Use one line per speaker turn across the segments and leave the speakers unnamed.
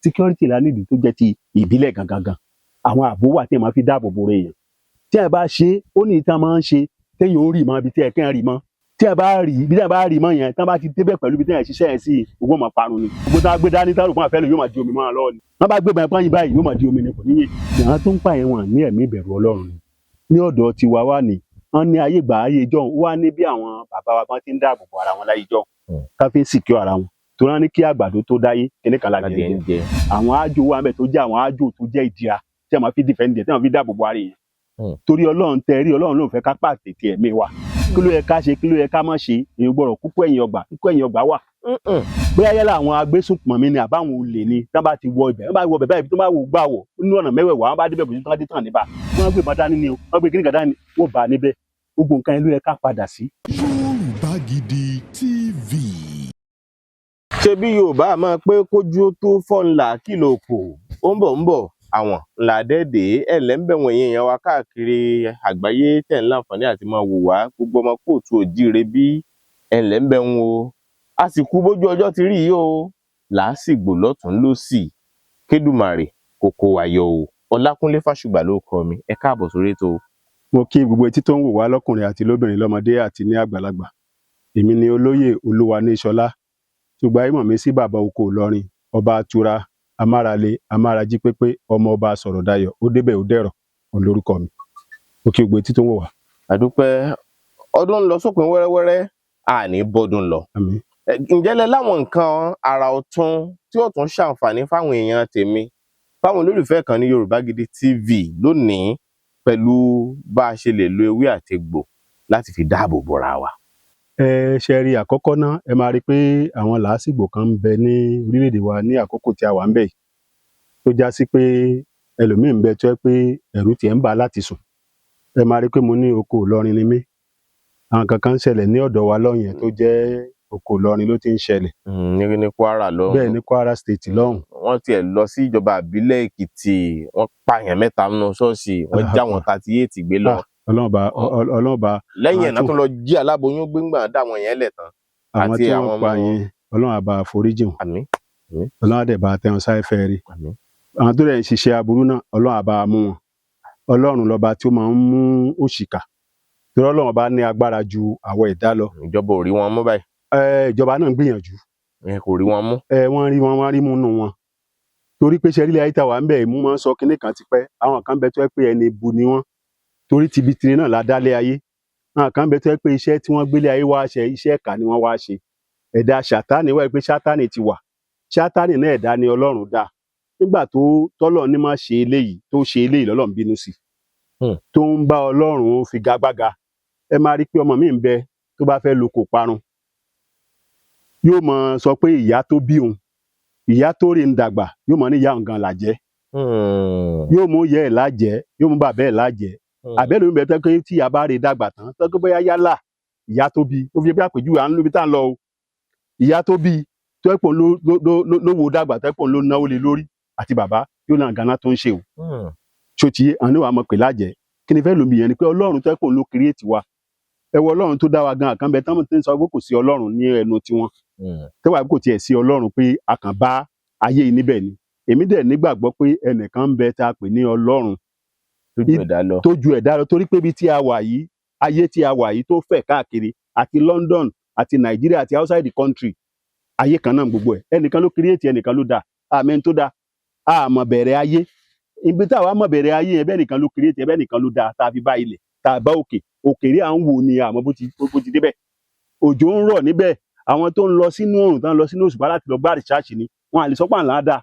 Security la nídìí tó jẹ́ ti ìbílẹ̀ gangan gan. Àwọn ààbò wà tí ẹ máa fi dáàbò bo èèyàn. Tí ẹ bá ṣe é, ó ní ìtàn máa ń ṣe téèyàn ó rì mọ́ ibi tí ẹ kẹ́ ń rì mọ́. Tí ẹ bá rí ibi tí ẹ bá rì mọ́ yẹn, tí wọ́n bá ti débẹ̀ pẹ̀lú ibi tí ẹ ṣiṣẹ́ yẹn sí, gbogbo máa parun ni. Gbogbo tí wọ́n gbé dání tá rò fún àfẹ́ lò, yóò máa di omi mọ́ wọn lọ́wọ́ ni. Wọ́n bá gbé bàyẹn pọ́n yín báyìí, yóò máa di omi ni, kò níyè. Àwọn tó ń pààyàn wọn ní ẹ̀mí ìbẹ̀rù Ọlọ́run ni. Ní ọ̀dọ̀ tiwa wà ní wọ́n ní ayé gbà ayé ìjọ́un wá ní bí àwọn bàbá wa kan ti ń dáàbò bo ara wọn láyé ìjọ́un, ká fi ń secure ara wọn, tó rán ní kí àgbàdo tó dáyé kíní kan ládìẹ
Ládìẹ
jẹ.
Ń jẹ.
Àwọn ájò wà ńbẹ̀ tó jẹ́ àwọn ájò tó jẹ́ ìdíra tí a máa fi defend, tí a máa fi dáàbò bo ara èèyàn. Torí Ọlọ́run tẹ rí, Ọlọ́run ló ń fẹ́ ká pàtètè ẹ̀mí wa. Kí ló yẹ ká ṣe, kí ló yẹ ká má ṣe? Èèyàn gbọ́dọ̀ kúkú ẹ̀yìn ọgbà, kúkú ẹ̀yìn ọgbà wà. Bóyá yálà àwọn agbésùnmọ̀mí ni àbáwọn olè ni, tí wọ́n bá ti wọ ibẹ̀, wọ́n bá wọ ibẹ̀ báyìí, tó bá wò gbà wọ̀ nínú ọ̀nà mẹ́wẹ̀ẹ̀wá, wọ́n bá débẹ̀, kò sí tó bá dé tàn níbà. Wọ́n gbé ìbọn dání ni o, wọ́n gbé kíní kan dání, wọ́n bá a níbẹ̀. Gbogbo nǹkan yẹn ló yẹ ká padà sí.
Yorùbá Gidi TV.
Ṣé bí Yorùbá máa pé kójú ó tó fọ́ ńlá kìlọ̀ kò ó ń bọ̀ ń bọ̀ àwọn ńlá dẹ́ẹ̀dẹ́ ẹ̀ lẹ́ ń bẹ̀ wọ̀nyí. Èèyàn wa káàkiri àgbáyé tẹ̀ ń láǹfààní àti máa wò wá, gbogbo ọmọ kóòtù òjíire bí, ẹ̀ lẹ́ ń bẹ̀ ń wo. A sì kú bójú ọjọ́ ti rí yìí o, làásìgbò lọ́tún lọ́sì. Kédùmàrè kókó wa yọ o. Ọlákúnlé Fásùgbà ló kọ mi. Ẹ káàbọ̀ sórí ètò.
Mo kí gbogbo etí tó ń wò wá, lọ́kùnrin àti lóbìnrin, lọ́mọdé àti ní àgbàlagbà. Èmi ni Olóyè Olúwaníṣọlá tó gba ìmọ̀ mi sí Bàbá Oko Ìlọrin, ọba atura, amárale, amárají pépé, ọmọ ọba sọ̀rọ̀dayọ̀, ó débẹ̀ ó dẹ̀rọ̀, òun lórúkọ mi. Mo kí gbogbo etí tó ń wò wá.
Àdúpẹ́. Ọdún ń lọ sópin wẹ́rẹ́wẹ́rẹ́, àní bọ́dún lọ.
Àmín.
Ǹjẹ́ lẹ láwọn nǹkan àrà ọ̀tun tí ó tún ṣàǹfààní fáwọn èèyàn tèmi, fáwọn olólùfẹ́ kan ní Yorùbá Gidi TV lónìí, pẹ̀lú bá a ṣe lè lo ewé àtegbò láti fi dáàbò bora wa?
Ẹ ṣe rí, àkọ́kọ́ náà, ẹ máa rí i pé àwọn làásìgbò kan ń bẹ ní orílẹ̀-èdè wa ní àkókò tí a wà ń bẹ̀ yìí, tó já sí pé ẹlòmíín ń bẹ tó jẹ́ pé ẹ̀rù tiẹ̀ ń bà á láti sùn. Ẹ máa rí i pé mo ní oko Ìlọrin ni mí. Àwọn kankan ń ṣẹlẹ̀ ní ọ̀dọ̀ wa lọ́hùn yẹn tó jẹ́ oko Ìlọrin ló ti ń ṣẹlẹ̀.
Ní Kwara lọ́hùn.
Bẹ́ẹ̀, ní Kwara State lọ́hùn.
Wọ́n tiẹ̀ lọ sí ìjọba àbílẹ̀ Èkìtì, wọ́n pààyàn 3 nínú ṣọ́ọ̀ṣì, wọ́n já wọn 38 gbé lọ.
Ah, Ọlọ́run bá, Ọlọ́run bá.
Lẹ́yìn ẹ̀
àwọn
náà tún lọ jí aláboyún gbéńgbà dá wọn yẹn lẹ̀ tán.
Àwọn
àti
tí
àwọn
wọ́n pa
ọmọ
yẹn, Ọlọ́run á bá foríjì wọn.
Àmín.
Ọlọ́run á dẹ̀ bá tẹ́ wọn sáfẹ́fẹ́ rí.
Àmín.
Àwọn tó dẹ̀ ń ṣiṣẹ́ aburú náà, Ọlọ́run á bá mú wọn. Ọlọ́run lọ́ba tí ó máa ń mú òṣìkà, torí Ọlọ́run bá ní agbára ju àwọn ẹ̀dá lọ.
Ìjọba ò rí wọn mú báyìí.
Ẹ, ìjọba náà ń gbìyànjú.
Ẹ kò rí wọn mú.
Ẹ, wọ́n rí wọn, wọ́n rí mú nù wọn, torí pé ṣẹ́rí ayé tá a wà ń bẹ̀ mú máa ń sọ kinní kan tipẹ́. Àwọn kan bẹ tó yẹ pé ẹni ibu ni wọ́n, torí tibi tire náà la dálé ayé. Àwọn kan bẹ tó yẹ pé iṣẹ́ tí wọ́n gbélé ayé wá ṣe, iṣẹ́ ẹ̀ka ni wọ́n wá ṣe. Ẹ̀dá Ṣàtánì wáyé pé Ṣátánì ti wà. Ṣátánì náà, ẹ̀dá ni Ọlọ́run dá. Nígbà tó tọ́lọ̀ ní má ṣe eléyìí, tó ṣe eléyìí, lọ́lọ́run bínú sí, tó ń bá Ọlọ́run figagbága. Ẹ máa rí pé ọmọ mi ń bẹ tó bá fẹ́ lo kò parun, yóò mọ sọ pé ìyá tó bí òun, ìyá tó rí ń dàgbà, yóò mọ ní ìyá òun gan làjẹ́. Yóò mú ìyá ẹ̀ lájẹ́, yóò mú bàbá ẹ̀ lájẹ́. Àbẹ́lẹ̀ mi bẹ tẹ́ pé tí ìyá bá rí dàgbà tán, tẹ́ pé bóyá yálà ìyá tó bí ó fi bí àpèjúwe, à ń lóbi tá à ń lọ o, ìyá tó bí tó ẹ̀ pò ló wo dàgbà, tẹ́ pò ló náwó lé lórí àti bàbá, yóò náà ganan tó ń ṣe o. Ṣó ti yé? Àwọn oníwà mọ̀ pé lájẹ́. Kí ni fẹ́ lómi yẹn ni pé Ọlọ́run tó ẹ̀ pò ló create wa. Ẹ wo Ọlọ́run tó dá wa gan, àkànbẹ tán tí ń sọ pé kò sí Ọlọ́run ní ẹnu tiwọn, tẹ́wàá kò tiẹ̀ sí Ọlọ́run, pé a kàn bá ayé yìí níbẹ̀ ni. Èmi dẹ̀ nígbàgbọ́ pé ẹnìkan ń bẹ tá a pè ní Ọlọ́run
tó ju ẹ̀dá lọ.
Tó ju ẹ̀dá lọ, torí pé ibi tí a wà yìí, ayé tí a wà yìí tó fẹ̀ káàkiri, àti London àti Nàìjíríà àti outside the country, ayé kan náà gbogbo ẹ̀. Ẹnìkan ló create, ẹnìkan ló dá àmẹ́ tó dá àmọ́ bẹ̀rẹ̀ ayé. Ibi táwa mọ̀ bẹ̀rẹ̀ ayé yẹn, bẹ́ẹ̀ nìkan ló create ẹ̀, bẹ́ẹ̀ nìkan ló dá, tá a fi bá ilẹ̀, tá a bá òkè òkèrè à ń wò ni àmọ́ bó ti débẹ̀. Òjò ń rọ̀ níbẹ̀. Àwọn tó ń lọ sínú oòrùn, tó ń lọ sínú òṣùpá láti lọ gbá research ni wọn à lè sọ pé à ń lá dáa.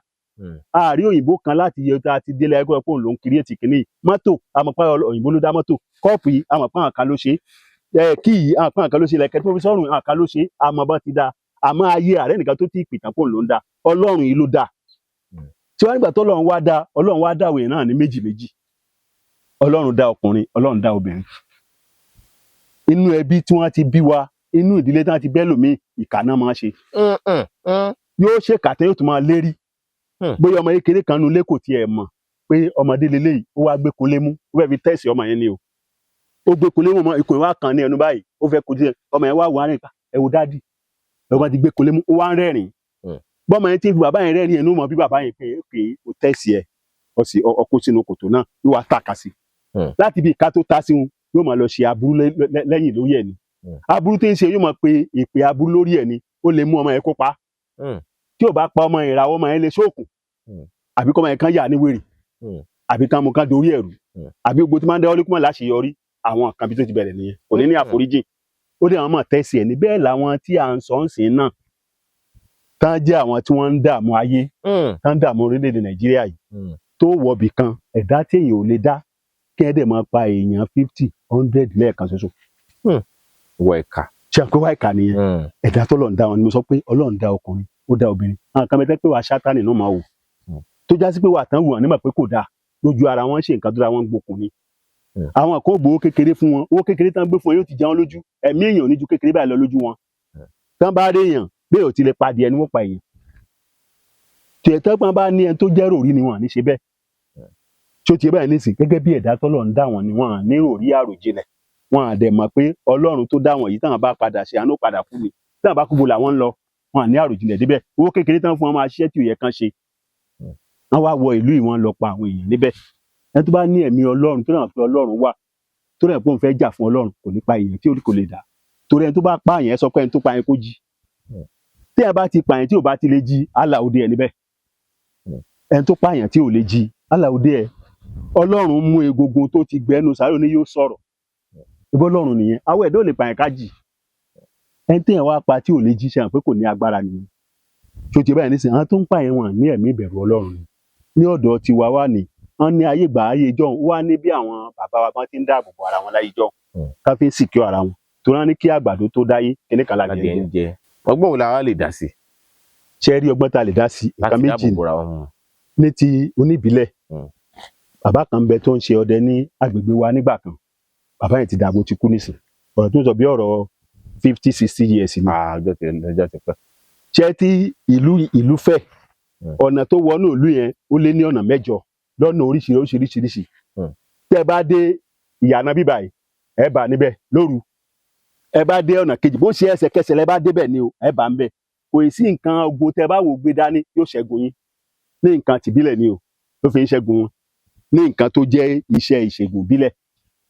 Àárí òyìnbó kan láti yẹ tá a ti délé ẹgbẹ́ pé òun ló ń create kìíní yìí. Mọ́tò, àmọ́ pé òyìnbó ló dá mọ́tò. Kọ́ọ̀pù yìí, àmọ́ pé àwọn kan ló ṣe é. Kí yìí, àmọ́ pé àwọn kan ló ṣe é. Lẹ̀kẹ́ tó fi sọ́rùn, àwọn kan ló ṣe é. Àmọ́ bọ́n ti dá. Àmọ́ ayé ààrẹ nìkan tó ti pìtàn pé òun ló ń dá. Ọlọ́run yìí ló dá. Tí wọ́n nígbà tó Ọlọ́run wá dá, Ọlọ́run wá dá àwọn èèyàn náà ní méjì méjì. Ọlọ́run dá ọkùnrin, Ọlọ́run dá obìnrin. Inú ẹbí tí wọ́n ti bí wa, inú ìdílé tí wọ́n ti bẹ́ lòmíì, ìkà náà máa ṣe. Yóò ṣe kàtẹ́, yóò tún máa lérí. Bóyá ọmọ kékeré kan nulẹ̀, kò tiẹ̀ mọ̀ pé ọmọdé leléyìí, ó wá gbé kunlé mú, ó fẹ́ fi test ọmọ yẹn ni o. Ó gbé kunlé mú, ọmọ ikùn yẹn wá kàn ní ẹnu báyìí, ó fẹ́ kojú ẹ. Ọmọ yẹn wá wà rìn pa, "Ẹ wo daddy ẹ." Wọ́n ti gbé kunlé mú, ó wá ń rẹ́rìn. Bọ́mọ yẹn ti fi bàbá yẹn rẹ́rìn ẹnu mọ̀ bí bàbá yẹn pé pé o tẹ̀sí ẹ̀, ọ sì ọkọ sínú kòtò náà, yóò wá tàka sí. Láti bí ìka tó ta sí wọn, yóò máa lọ ṣe aburú lẹ́yìn lórí ẹ̀ ni. Aburú tí ń ṣe, yóò máa pe ìpè aburú lórí ẹ̀ ni. Ó lè mú ọmọ yẹn kó pa á. Tí ò bá pa ọmọ yẹn, ìràwọ̀ ọmọ yẹn lè ṣóòkùn, àbí kọ́mọ yẹn kan yà ní wèrè, àbí kan mú kan dorí ẹ̀rú, àbí gbogbo tí máa ń dáwọ́ lékún mọ́ láṣeyọrí. Àwọn kan bí tó ti bẹ̀rẹ̀ nìyẹn, kò ní ní àforíjìn. Ó dé àwọn mọ̀ tẹ́sí ẹ̀ ní. Bẹ́ẹ̀ làwọn tí à ń sọ ń sìn náà tán jẹ́ àwọn tí wọ́n ń dààmú ayé, tán ń dààmú orílẹ̀-èdè Nàìjíríà yìí, tó wọ̀bì kan ẹ̀dá tí èèyàn ò lè dá, kí ẹ dẹ̀ máa pa èèyàn 50, 100 lẹ́ẹ̀kan ṣoṣo.
Wọ ìka.
Ṣe àpé wáìkà nìyẹn? Ẹ̀dá tó lọ́n dá wọn ni mo sọ pé Ọlọ́run dá ọkùnrin, ó dá obìnrin. Àwọn kan mẹ́tẹ́ pé wàá ṣátánì náà máa wò, tó já sí pé wàá tán wù wọn nígbà pé kò dáa lójú ara wọn, ṣe nǹkan tó dáa, wọn ń gbókun ni. Àwọn kan ò gbowó kékeré fún wọn, owó kékeré tán gbé fún wọn yóò ti jẹun lójú ẹ̀mí èèyàn ò ní ju kékeré báyìí lọ lójú wọn. Tán bá rí èèyàn bẹ́ẹ̀ ò ti lè padì ẹni wọ́n pa èèyàn tiẹ̀ tẹ́gbọ́n bá ní ẹni tó jẹ́ ròrí ni wọn à ní ṣe bẹ́ẹ̀. Tí ó ti báyìí nísìn, gẹ́gẹ́ bí ẹ̀dá tọ́lọ̀ ń dá wọn ni wọn à ní ròrí àròjinlẹ̀. Wọn à dẹ̀ mọ̀ pé Ọlọ́run tó dá wọn yìí, táwọn bá padà ṣe àánú padà kú ni, táwọn bá kú bo làwọn ń lọ. Wọn à ní àròjinlẹ̀ débẹ̀. Owó kékeré tán fún wọn máa ṣiṣẹ́ tí ò yẹ kán ṣe. Wọn wá wọ ìlú yìí, wọn lọ pa àwọn èèyàn níbẹ̀. Ẹni tó bá ní ẹ̀mí Ọlọ́run, tó náà fi Ọlọ́run wà, tó náà pé òun fẹ́ jà fún Ọlọ́run, kò ní pa èèyàn tí orí kò lè dá. Torí ẹni tó bá pa èèyàn, sọ pé ẹni tó pa èèyàn kó jí. Tí ẹ bá ti pa èèyàn tí ò bá ti lè jí, àlà òde ẹ níbẹ̀. Ẹni tó pa èèyàn tí ò lè jí, àlà òde ẹ. Ọlọ́run mú egungun tó ti gbẹnu sáré ní yóò sọ̀rọ̀ ìbọn Ọlọ́run nìyẹn. Àwọn ẹ̀dọ́ lè pààyàn ká jì. Ẹni téèyàn wá pa tí ò lè jí, ṣe hàn pé kò ní agbára nìyẹn tó ti báyìí nísìnyí. Àwọn tó ń pààyàn wọn ní ẹ̀mí ìbẹ̀rù Ọlọ́run ni. Ní ọ̀dọ̀ tiwa wà ní wọn ní ayé gbà ayé ìjọ wà ní bí àwọn bàbá wa kan ti ń dáàbò bo ara wọn láyé ìjọ, ká fi ń sìkí ara wọn tó rán ní kí àgbàdo tó dáyé kíní kan ládìẹ
Ládìẹ
ń jẹ.
ń jẹ. Ọgbọ́n wo la wá lè dá sí
Ṣe rí ọgbọ́n tá a lè dá sí, nǹkan
láti
méjì
dáàbò
ni.
bora wọn?
Ní ti oníbílẹ̀, bàbá kan bẹ tó ń ṣe ọdẹ ní agbègbè wa nígbà kan. Bàbá yẹn ti dàgbò, ti kú nísìn. Ọ̀rọ̀ tó ń sọ bí ọ̀rọ̀ 50, 60 years ni.
Ọjọ́ ti pẹ́.
Ṣé tí ìlú fẹ̀, ọ̀nà tó wọnú ìlú yẹn ó lé ní ọ̀nà 8 lọ́nà oríṣiríṣiríṣiríṣi. Tẹ́ ẹ bá dé ìyànà bíbà yìí, ẹ bá níbẹ̀ lóru. Ẹ bá dé ọ̀nà kejì, bó ṣe ẹsẹ̀kẹsẹ̀ lẹ bá débẹ̀ ni o, ẹ bá ń bẹ̀. Kò ì sí nǹkan ogun tẹ́ bá wò gbé dání yóò ṣẹ́gun yín. Ní nǹkan tìbílẹ̀ ni o ló fi ń ṣẹ́gun wọn, ní nǹkan tó jẹ́ iṣẹ́ ìṣègùn ìbílẹ̀,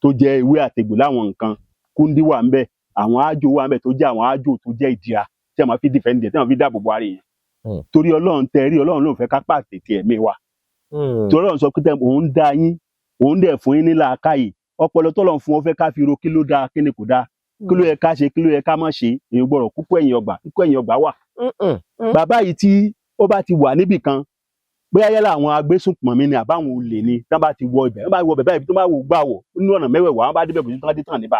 tó jẹ́ ewé àtegbò, láwọn nǹkan kúndí wà ń bẹ̀, àwọn ájò wà ń bẹ̀, tó jẹ́ àwọn ájò tó jẹ́ ìdíra tí a máa fi defend ẹ̀, tí a máa fi dáàbò bo ara èèyàn. Torí Ọlọ́run tẹ rí, Ọlọ́run ló fẹ́ ká pàtètè ẹ̀mí wa. Torí Ọlọ́run sọ pé òun dá yín, òun dẹ̀ fún yín ní làákàyè, ọpọlọ tọ́lọ́run fún ọ fẹ́ ká fi ro kí ló dáa, kí ni kò dáa, kí ló yẹ ká ṣe, kí ló yẹ ká má ṣe. Èèyàn gbọ́dọ̀ kúkú ẹ̀yìn ọgbà, kúkú ẹ̀yìn ọgbà wà. Bàbá yìí tí ó bá ti wà níbì kan, bóyá yálà àwọn agbésùnmọ̀mí ni àbáwọn olè ni, tí wọ́n bá ti wọ ibẹ̀, wọ́n bá wọ ibẹ̀ báyìí, tó bá wò gbà wọ̀ nínú ọ̀nà mẹ́wẹ̀ẹ̀wá, wọ́n bá débẹ̀, kò sí tí wọ́n dé tàn níbà.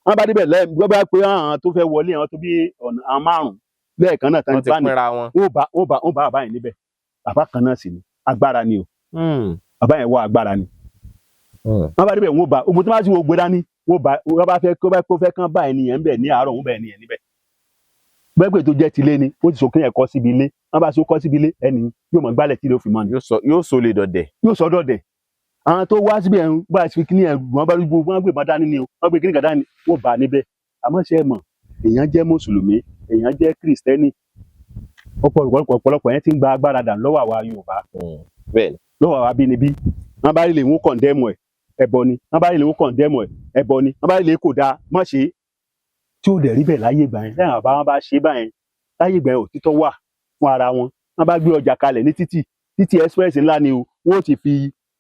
Wọ́n bá débẹ̀ lẹ́ẹ̀ gbọ́ bá pé àwọn tó fẹ́ wọlé, àwọn tó bí ọ̀nà àwọn márùn-ún lẹ́ẹ̀kan náà tán
Wọ́n ti
bá ní
pínra wọn.
wọ́n bá bàbá yẹn níbẹ̀. Bàbá kan náà sì ni agbára ni o. Bàbá yẹn wọ agbára ni. Wọ́n bá débẹ̀, wọ́n bá ogun tó bá sì wọ́n gbé dání, wọ́n bá wọ́n bá fẹ́ kó bá kó fẹ́ kán bá ẹnìyẹn ń bẹ̀ ní àárọ̀, wọ́n bá ẹnìyẹn níbẹ̀. Gbẹ́gbẹ́ tó jẹ́ tilé ni ó ti sòkè yẹn kọ́ síbi ilé. Wọ́n bá so kọ́ síbi ilé, ẹni yóò mọ̀ gbálẹ̀ tí ilé ó fi mọ́ ni.
Yóò so lè dọ̀dẹ̀.
Yóò sọ dọ̀dẹ̀. Àwọn tó wá síbẹ̀ ń bá fi kíní ẹ̀, wọ́n bá gbogbo wọn gbé ìbọn dání ni o, wọ́n gbé kíní kan dání, wọ́n bá níbẹ̀. Àmọ́ ṣe é mọ̀, èèyàn jẹ́ mùsùlùmí, èèyàn jẹ́ kìrìsìtẹ́nì, ọ̀pọ̀lọpọ̀ yẹn ti ń gba agbára dànù lọ́wọ́ àwa Yorùbá,
Bẹ́ẹ̀ni.
lọ́wọ́ àwa bínibí. Wọ́n bá rí lè wọ́n condemn ẹ̀, ẹbọ ni. Wọ́n bá rí lè wọ́n condemn ẹ̀, ẹbọ ni. Wọ́n bá rí lè kò dáa má ṣe é. Tí ó dẹ̀ rí bẹ́ẹ̀ láyé ìgbà yẹn, lẹ́yìn àbá wọn bá ṣe báyẹn láyé ìgbà yẹn, òtítọ́ wà fún ara wọn. Wọ́n bá gbé ọjà kalẹ̀ ní títì, títì express ńlá ni o, wọ́n ó ti fi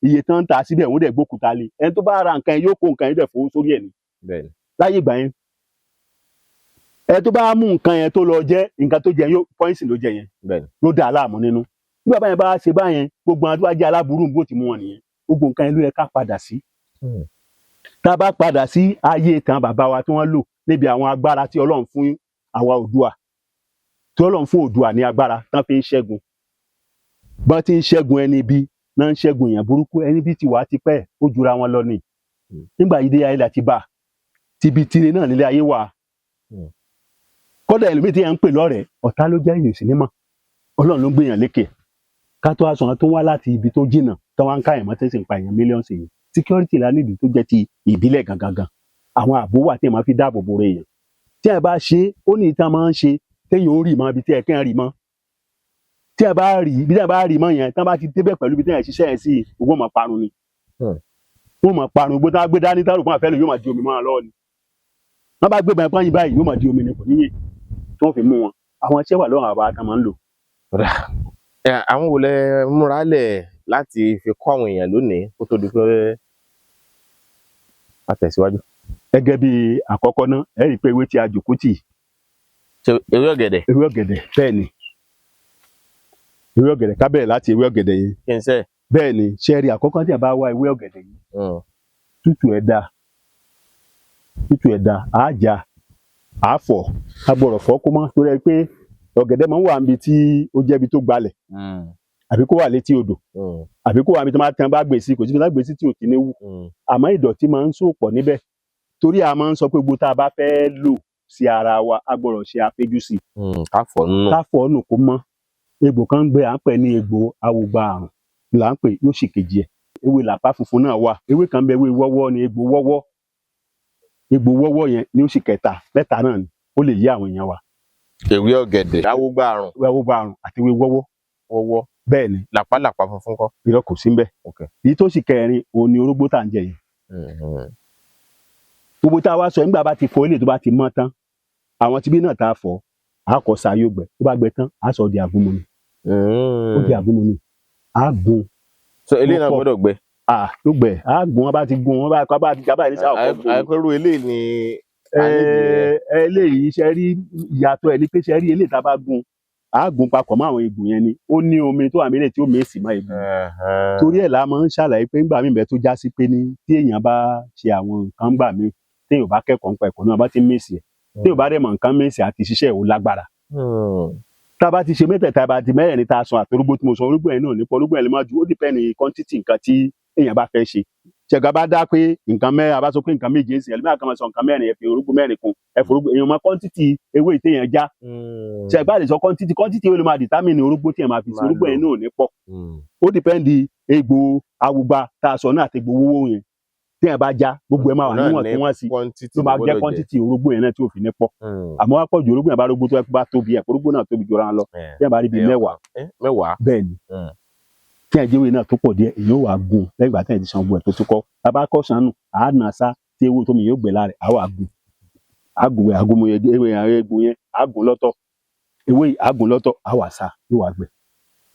iye tán ń ta síbẹ̀, wọ́n dẹ̀ gbókùtà lé. Ẹni tó bá ra nǹkan yẹn yóò kó nǹkan yẹn dẹ̀ fowó sórí ẹ̀ ni.
Bẹ́ẹ̀ni.
Láyé ìgbà yẹn, ẹni tó bá mú nǹkan yẹn tó lọ jẹ, nǹkan tó jẹ yóò poison ló jẹ yẹn,
Bẹ́ẹ̀ni.
ló dà á láàmú nínú. Bí bàbá yẹn bá ṣe báyẹn, gbogbo àwọn tó bá jẹ́ aláburú bó ti mú wọn nìyẹn. Gbogbo nǹkan yẹn ló yẹ ká padà sí. Tá a bá padà sí ayé ìtàn bàbá wa tí wọ́n lò níbi àwọn agbára tí Ọlọ́run fún àwa Oòduà, tí Ọlọ́run fún Oòduà ní agbára tán fi ń ṣẹ́gun, bọ́n ti ń ṣẹ́gun ẹni bí náà ń ṣẹ́gun èèyàn burúkú. Ẹni bí ti wà á ti pẹ́, ó jura wọn lọ ni. Nígbà yìí dé ayé láti bá tibi tire náà nílé ayé wa. Kódà ẹlòmíì tí yẹn ń pè lọ́rẹ̀ẹ́, ọ̀tá ló jẹ́, èèyàn sí nímọ̀. Ọlọ́run ló ń gbèyàn lékè. Ká tó aṣọ àwọn tó ń wá láti ibi tó jìnnà tó wá ń ká èèyàn mọ́, tẹ́sí ń pa èèyàn mílíọ̀nù èèyàn. Security la nídìí tó jẹ́ ti ìbílẹ̀ gangan gan. Àwọn ààbò wà tí èèyàn máa fi dáàbò bo èèyàn. Tí ẹ bá ṣe é, ó ní ìtàn máa ń ṣe téèyàn ó rì mọ́ ibi tí ẹ kẹ́ ń rì mọ́. Tí a bá rí bí tí a bá rí mọ́ yẹn, tí wọ́n bá ti débẹ̀ pẹ̀lú bí tí wọ́n ṣiṣẹ́ yẹn sí, gbogbo máa parun ni. Wọ́n máa parun. Gbogbo tí wọ́n gbé dání tá rò fún àfẹ́ lò, yóò máa di omi mọ́ wọn lọ́wọ́ ni. Wọ́n bá gbé bàyẹn pọ́n yín báyìí, yóò máa di omi ni, kò níyè tí wọ́n fi mú wọn. Àwọn iṣẹ́ wà lọ́wọ́ àwọn àbá máa ń lò.
Ẹ, àwọn wo lẹ múra lẹ̀ láti fi kọ́ àwọn èèyàn lónìí kó tó di pé a tẹ̀síwájú?
Gẹ́gẹ́ bí àkọ́kọ́ náà, ẹ rí i pé ewé tí a jòkó tì,
Ṣé ewé ọ̀gẹ̀dẹ̀?
Ewé ọ̀gẹ̀dẹ̀, bẹ́ẹ̀ ni, ewé ọ̀gẹ̀dẹ̀. Ká bẹ̀rẹ̀ láti ewé ọ̀gẹ̀dẹ̀ yẹn.
Kí n sẹ́.
Bẹ́ẹ̀ ni, ṣe rí àkọ́kọ́ tí a bá wá ewé ọ̀gẹ̀dẹ̀ yìí, tútù ẹ̀ dáa, tútù ẹ̀ dáa, á já, á fọ̀, á gbọ́dọ̀ fọ̀ kó mọ́, torí ẹ pé ọ̀gẹ̀dẹ̀ máa ń wà níbi tí ó jẹ́ ibi tó gbalẹ̀, àbí kó wà létí odò, àbí kó wà níbi tí wọ́n bá gbé sí. Kò síbi tí wọ́n bá gbé sí tí ò ti ní wù, àmọ́ ìdọ̀tí máa ń sò pọ̀ níbẹ̀, torí a máa ń sọ pé gbogbo tá a bá fẹ́ lò sí ara wa, a gbọ́dọ̀ ṣe àfẹ́jú sí i.
Ká fọ̀ nù.
Ká fọ̀ nù kó mọ́. Egbò kan ń gbé, à ń pè ní egbò awògbà àrùn là ń pè, yóò sì kejì ẹ̀. Ewé làpá funfun náà wà. Ewé kan ń bẹ, ewé wọ́wọ́ ni, egbò wọ́wọ́. Egbò wọ́wọ́ yẹn ni ó sì kẹta. Mẹ́ta náà ni ó lè yí àwọn èèyàn wa.
Ewé ọ̀gẹ̀dẹ̀, awógbá àrùn,
Ewé awògbà àrùn àti ewé wọ́wọ́.
Wọ́wọ́.
Bẹ́ẹ̀ ni.
Làpálàpá funfun kọ́?
Irọ́, kò sí ń bẹ̀. Èyí tó sì kẹrin òun ni orógbó tá à ń jẹ yìí. Gbogbo tá a wá sọ nígbà bá ti fọ ilé, tó bá ti mọ́ tán, àwọn tibí náà tá a fọ, a kọ sa, yóò gbẹ. Tó bá gbẹ tán, a sọ di àgúnmu ni. Ó di àgúnmu ni, a gun.
So eléyìí náà
Ó pọ̀.
gbọ́dọ̀ gbẹ?
A ló gbẹ, a gun. Wọn bá ti gun, wọn bá kọ́ bá ti jábà ní sáà ọkọ̀ gun.
Àìpẹ́rù eléyìí ni a nídìí rẹ̀.
Ẹ eléyìí, ṣe rí ìyàtọ̀ ẹ̀ ní pé, ṣe rí eléyìí tá a bá gun, a gun papọ̀ mọ́ àwọn egbò yẹn ni. Ó ní omi tó wà mílẹ̀ tí ó mèsì mọ́ egbò. Torí ẹ̀ la máa ń ṣàlàyé pé ńgbà míì bẹ́ẹ̀ tó já sí pé ní tí èèyàn bá ṣe àwọn nǹkan ńgbà míì, téèyàn bá kẹ́kọ̀ọ́ nípa ẹ̀kọ́ náà, bá ti mèsì ẹ̀, téèyàn bá dẹ̀ mọ̀ nǹkan mèsì àti ṣiṣẹ́ ò lágbára. Tá a bá ti ṣe mẹ́tẹ̀ẹ̀ta bá ti mẹ́rẹ̀ẹ̀rin tá a sọ àtorógbó tí mo sọ, orógbó yẹn náà nípa orógbó yẹn lè má ju, ó depend ní quantity nǹkan tí èèyàn bá fẹ́ ṣe. Ṣẹ̀gá bá dá pé nǹkan mẹ́rin, a bá sọ pé nǹkan 7 ń sìn, ẹlòmíràn kan máa sọ nǹkan 4, ẹ fi orógbó 4 kún, ẹ fi orógbó. Èèyàn mọ quantity ewé téèyàn já. Ṣẹ̀gbá lè sọ quantity, quantity ewé ló máa determine orógbó tí èèyàn máa fi sí.
Máa
Orógbó yẹn
lò.
náà ò ní pọ̀. Ó depend egbò awùgbà tá a sọ náà àti egbò wówó yẹn téèyàn bá já, gbogbo ẹ̀ máa wà níwọ̀ntúnwọ̀nsì, ló máa jẹ́ quantity orógbó yẹn náà tí ò fi ní pọ̀. Àmọ́ wá pọ̀ ju orógbó yẹn bá rógbó tó yẹ kó bá tóbi ẹ̀, orógbó náà tóbi jọra wọn lọ, téèyàn bá rí bíi 10.
10.
Bẹ́ẹ̀ ni. Tí ẹ̀ jẹ́wé náà tó pọ̀ díẹ̀, èyàn ó wà gún lẹ́yìn ìgbà tí ẹ̀ ti san gbogbo ẹ̀ tó tó kọ́. Tá a bá kọ́ sànù, à á nà sá tí ewé tómi yóò gbẹ lára ẹ̀, á wà gún, á gún ẹ̀, àgúnmu yẹn, ewé yẹn, egbò yẹn, á gún lọ́tọ̀, ewé yìí á gún lọ́tọ̀, á wà sá, yóò wà gbẹ.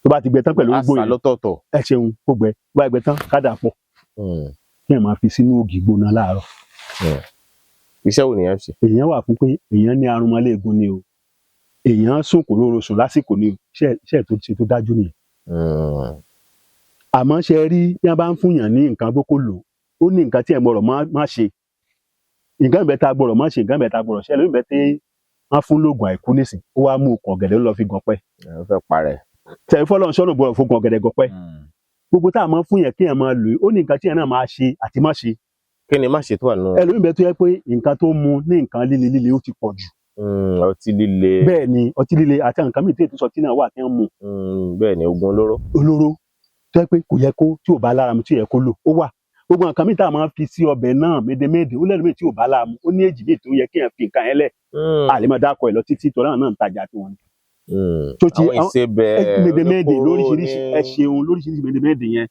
Tó bá ti gbẹ tán pẹ̀lú
A
orógbó
sà
yẹn,
lọ́tọ̀ọ̀tọ̀.
Ẹ ṣeun, kó gbẹ. Tó bá gbẹ tán, ká dà pọ̀, kí ẹ̀ máa fi sínú ògì gbóná láàárọ̀.
Iṣẹ́ wo nìyẹn ṣe?
Èèyàn wà fún pé èèyàn ní arúmọléegun ni o, èèyàn sùn kò lóorun sùn lásìkò ni o, iṣẹ́ tó ṣe tó dájú nìyẹn. Àmọ́ ṣe rí bí wọ́n bá ń fúnyàn ní nǹkan pé kó lò ó, ní nǹkan tí ẹ̀ gbọ́dọ̀ má ṣe, nǹkan ìbẹ́ tá a gbọ́dọ̀ má ṣe, nǹkan ìbẹ́ tá a gbọ́dọ̀ ṣe. Ẹlòmíì bẹ́ẹ̀ tí wọ́n fún lóògùn àìkú nísìn, ó wá mú okùn ọ̀gẹ̀dẹ̀, ó lọ fi gànpẹ́.
Ẹ fẹ́ parẹ́.
Tẹ̀ fọlọ́n sọ́nà gbọ́dọ̀ fokùn ọ̀gẹ̀dẹ̀ gànpẹ́. Gbogbo tá a máa fún yẹn kí yẹn máa lò ó, ní nǹkan tí yẹn náà máa ṣe àti má ṣe.
Kí ni má ṣe tó wà nínú?
Ẹlòmíì bẹ́ẹ̀ tó yẹ pé nǹkan tó mu ní nǹkan líle líle ó ti pọ̀ jù.
Ọtí líle.
Bẹ́ẹ̀ ni, ọtí líle àti àwọn nǹkan mìíràn tí ètò sọtí náà wà tí wọ́n mu.
Bẹ́ẹ̀ ni, oògùn olóró.
Olóró tó yẹ pé kò yẹ kó tí ò bá lára mu, tí ò yẹ kó lò ó wà. Gbogbo nǹkan mìíràn tá a máa fi sí ọbẹ̀ náà médèmédè, ó lẹ́nu míì tí ò bá lára mu, ó ní èjì míì tó yẹ kéèyàn fi nǹkan yẹn lẹ̀. A lè máa dákọ̀ ẹ̀ lọ títí, torí àwọn náà ń tajà tiwọn ni. Tó ti
Àwọn ìsebẹ̀
médèmédè
oníkóró
lóríṣiríṣi. Ẹ ṣeun, lóríṣiríṣi médèmédè yẹn.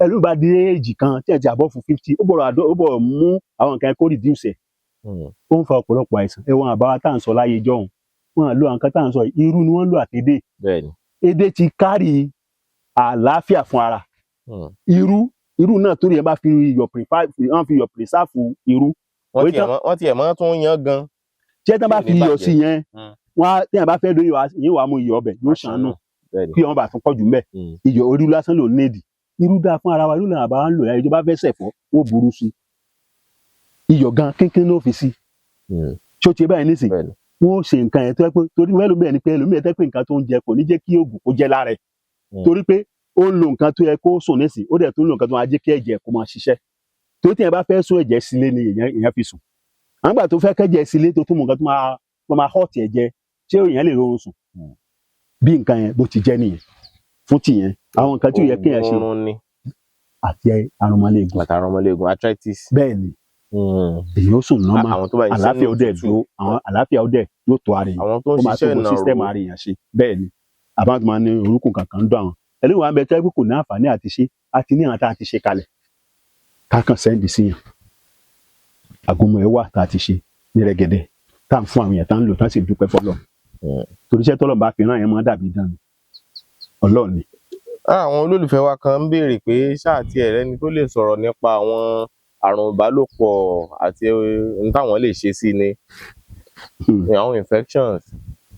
Ẹlòmíì bá dé èjì kan tí ẹ ti àbọ̀ fún 50, ó gbọ́dọ̀ ó gbọ́dọ̀ mú àwọn nǹkan yẹn kó reduce ẹ̀. Ó ń fa ọ̀pọ̀lọpọ̀ àìsàn. Ẹ̀wọ̀n àbáwá tá à ń sọ láyé jọ̀hún, wọn à lo àwọn nǹkan tá à ń sọ yìí. Irú ni wọ́n ń lò àtẹ̀dé.
Bẹ́ẹ̀ ni.
Edé ti kárì àlàáfíà fún ara. Irú náà, torí ẹ bá fi iyọ̀ wọ́n fi iyọ̀ preserve irú.
Wọ́n
Orí
tiẹ̀ wọ́n tiẹ̀ mọ́ tún yan gan.
Ṣé tán bá
Tí ò
fi
ní
iyọ̀
bàjẹ́.
sí yẹn, wọ́n á téèyàn bá fẹ́ lórí yóò wá mú iyọ̀ ọbẹ̀, yóò ṣàn nù
Bẹ́ẹ̀ ni.
kí wọ́n bá tún pọ̀ jù ńbẹ̀. Iyọ̀ orí lásán ló nídìí. Irú dáa fún ara wa. Irú náà bá ń lò láyé, ìjọba fẹ́ ṣẹ̀fọ́, ó burú sí iyọ̀ gan kínkín ló fi sí. Ṣó ti báyìí nísìn?
Bẹ́ẹ̀ ni.
Wọ́n ó ṣe nǹkan yẹn tó yẹ pé torí wẹ́lú bẹ́ẹ̀ ni pé ẹlòmíì tẹ́ pé nǹkan tó ń jẹ kò ní jẹ́ kí oògùn kó jẹ́ lára ẹ̀, torí pé ó ń lo nǹkan tó yẹ kó sùn nísìn, ó dẹ̀ tó ń lo nǹkan tó máa jẹ́ kí ẹ̀jẹ̀ kó máa ṣiṣẹ́. Torí tí yẹn bá fẹ́ sún ẹ̀jẹ̀ sílé ni èèyàn fi sùn. Àgbà tó fẹ́ kẹ́jẹ̀ sílé, tó tún mú nǹkan tó máa hot ẹ̀jẹ̀, ṣé èèyàn lè rọrùn sùn? Bí nǹkan yẹn bó ti jẹ́ nìyẹn fún tìyẹn, àwọn nǹkan tí ò yẹ kéèyàn ṣe.
Oògùn oorun ni.
Àti àrùnmọ́lẹ́gùn.
Àtàrùn ọmọléegun, arthritis.
Bẹ́ẹ̀ ni. Èyí ó sùn normal.
Àwọn tó bá ń ṣiṣẹ́
Àlàáfíà ó dẹ̀
ní òtútù.
dúró, àwọn àlàáfíà ó dẹ̀ yóò tó ara èèyàn.
Àwọn tó ń
Ó máa tó
ṣiṣẹ́
gbogbo system
ìnàró.
ara èèyàn ṣe. Bẹ́ẹ̀ ni. Àbáwọn tó máa ń ní orúkún kankan ń dùn àwọn. Ẹlòmíì wà ń bẹ tó jẹ́ pé kò ní àǹfààní àti ṣe, àti ní àwọn tá a ti ṣe kalẹ̀ ká kàn send sí yàn. Àgúnmu ẹ̀ wà tá a ti ṣe ní rẹ̀gẹ̀dẹ̀, tá à ń fún àwọn èèyàn, tá à ń lò, tá à sì dúpẹ́ fọlọ́. Torí iṣẹ́ tọ́lọ́run bá fi rán yẹn máa dàbí idán ni. Ọlọ́run ni.
Àwọn olólùfẹ́ wa kan ń béèrè pé ṣáà tí ẹ̀rẹ́ ni tó lè sọ̀rọ̀ nípa àwọn àrùn ìbálòpọ̀ àti ohun táwọn lè ṣe sí ni, àwọn infections.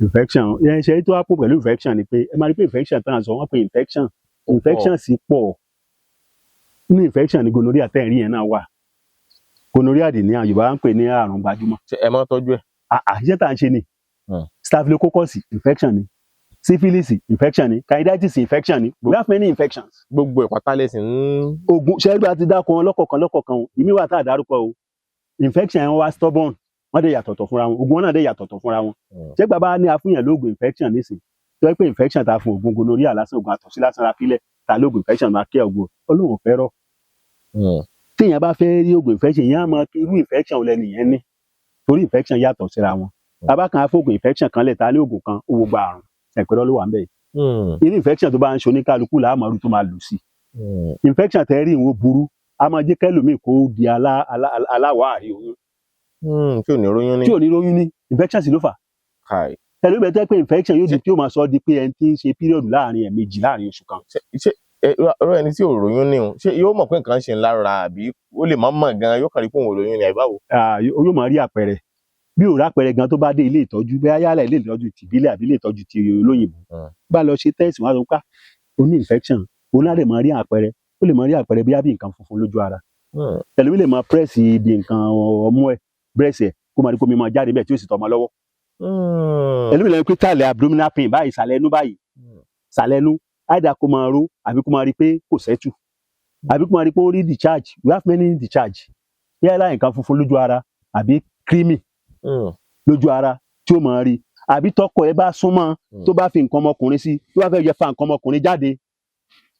Infection yẹn, ṣe tó wá pọ̀ pẹ̀lú infection ni pé ẹ máa rí pé infection tá à ń sọ, wọ́n pe infection, infection sì pọ̀. Nínú infection ni gonorrhea tẹ́ ẹ̀ rí yẹn náà wà. Gonorrhea dì ní àwọn Yorùbá ń pè ní àrùn gbajúmọ̀.
Ṣé ẹ máa ń tọ́jú ẹ̀?
Iṣẹ́ tá à ń ṣe ni. Staphylococcus infection ni, syphilis infection ni, candidiasis infection ni. We have many infections.
Gbogbo ẹ̀ pátá lẹ sì ń.
Oògùn ṣẹ́gbẹ́ àti dákun wọn lọ́kọ̀ọ̀kan lọ́kọ̀ọ̀kan o. Ìmí wà tá a dárúkọ o. Infection yẹn wá stubborn, wọ́n dẹ̀ yàtọ̀tọ̀ fúnra wọn, oògùn wọn náà dẹ̀ yàtọ̀tọ̀ fúnra wọn. Ṣé bàbá ní afúnyàn lóògùn infection nísìn, tó yẹ pé infection ta fún, oògùn gonorrhea lásán, oògùn àtọ̀sí lásán la fílẹ̀, ta lóògùn infection máa kí ọgbọ Ọlọ́run fẹ́ rọ. Téèyàn bá fẹ́ rí oògùn infection yẹn, á mọ irú infection wo lẹnìyẹn ní, torí infection yàtọ̀ síra wọn. Bàbá kan afóògùn infection kan lẹ̀, ta ní oògùn kan ó wo gba àrùn ẹ̀pẹ̀rọ ló wà ń bẹ̀. Irú infection tó bá ń ṣe oníkálukú là á mọ irú tó máa lò sí. Infection tẹ́ rí ìwọ̀n burú, a máa jẹ́ kẹ́lòmíì kó di aláwárí oyún.
Tí ò ní róyún ní.
Tí ò ní róyún ní, infection sì ló fà.
Kai.
Ẹlòmíì tẹ́ pé infection yóò di tí ó máa sọ di pé ẹni tí ń ṣe period láàrin ẹ̀ẹ̀mejì láàrin oṣù kan.
Ṣé irú ẹni tí ò róyún ní o, ṣé yóò mọ̀ pé nǹkan ṣe ń lára, àbí ó lè má mọ̀ gan, yóò kàn rí pé òun ò lóyún ní, àbí báwo?
Ah, yóò máa rí àpẹẹrẹ. Bí ò rápẹẹrẹ gan, tó bá dé ilé ìtọ́jú, bóyá yálà ilé ìtọ́jú tìbílẹ̀ àbí ilé ìtọ́jú ti olóyìnbó, bá lọ ṣe test, wọn á sọ pé, "Ah, ó ní infection." Òun náà lè máa rí àpẹẹrẹ, ó lè máa rí àpẹẹrẹ bí nǹkan funfun lójú ara. Ẹlòmíì lè máa press ibi nǹkan ọmú ẹ̀, breast ẹ̀, kó máa rí kó mi máa jáde bẹ́ẹ̀ tí ó sì tọ́ ọmọ lọ́wọ́. Ẹlòmíì lè rí pé tàlẹ̀ abdominal pain báyìí, ìsàlẹ̀ ẹnu báyìí, ìsàlẹ̀ ẹnu, either kó máa ro, àbí kó máa rí pé kò settle, àbí kó máa rí pé ó rí discharge. We have many discharge, yálà nǹkan funfun lójú ara àbí creamy lójú ara tí ó máa rí, àbí tọkọ ẹ bá súnmọ́, tó bá fi nǹkan ọmọkùnrin sí, tó bá fẹ́ yẹ fa nǹkan ọmọkùnrin jáde,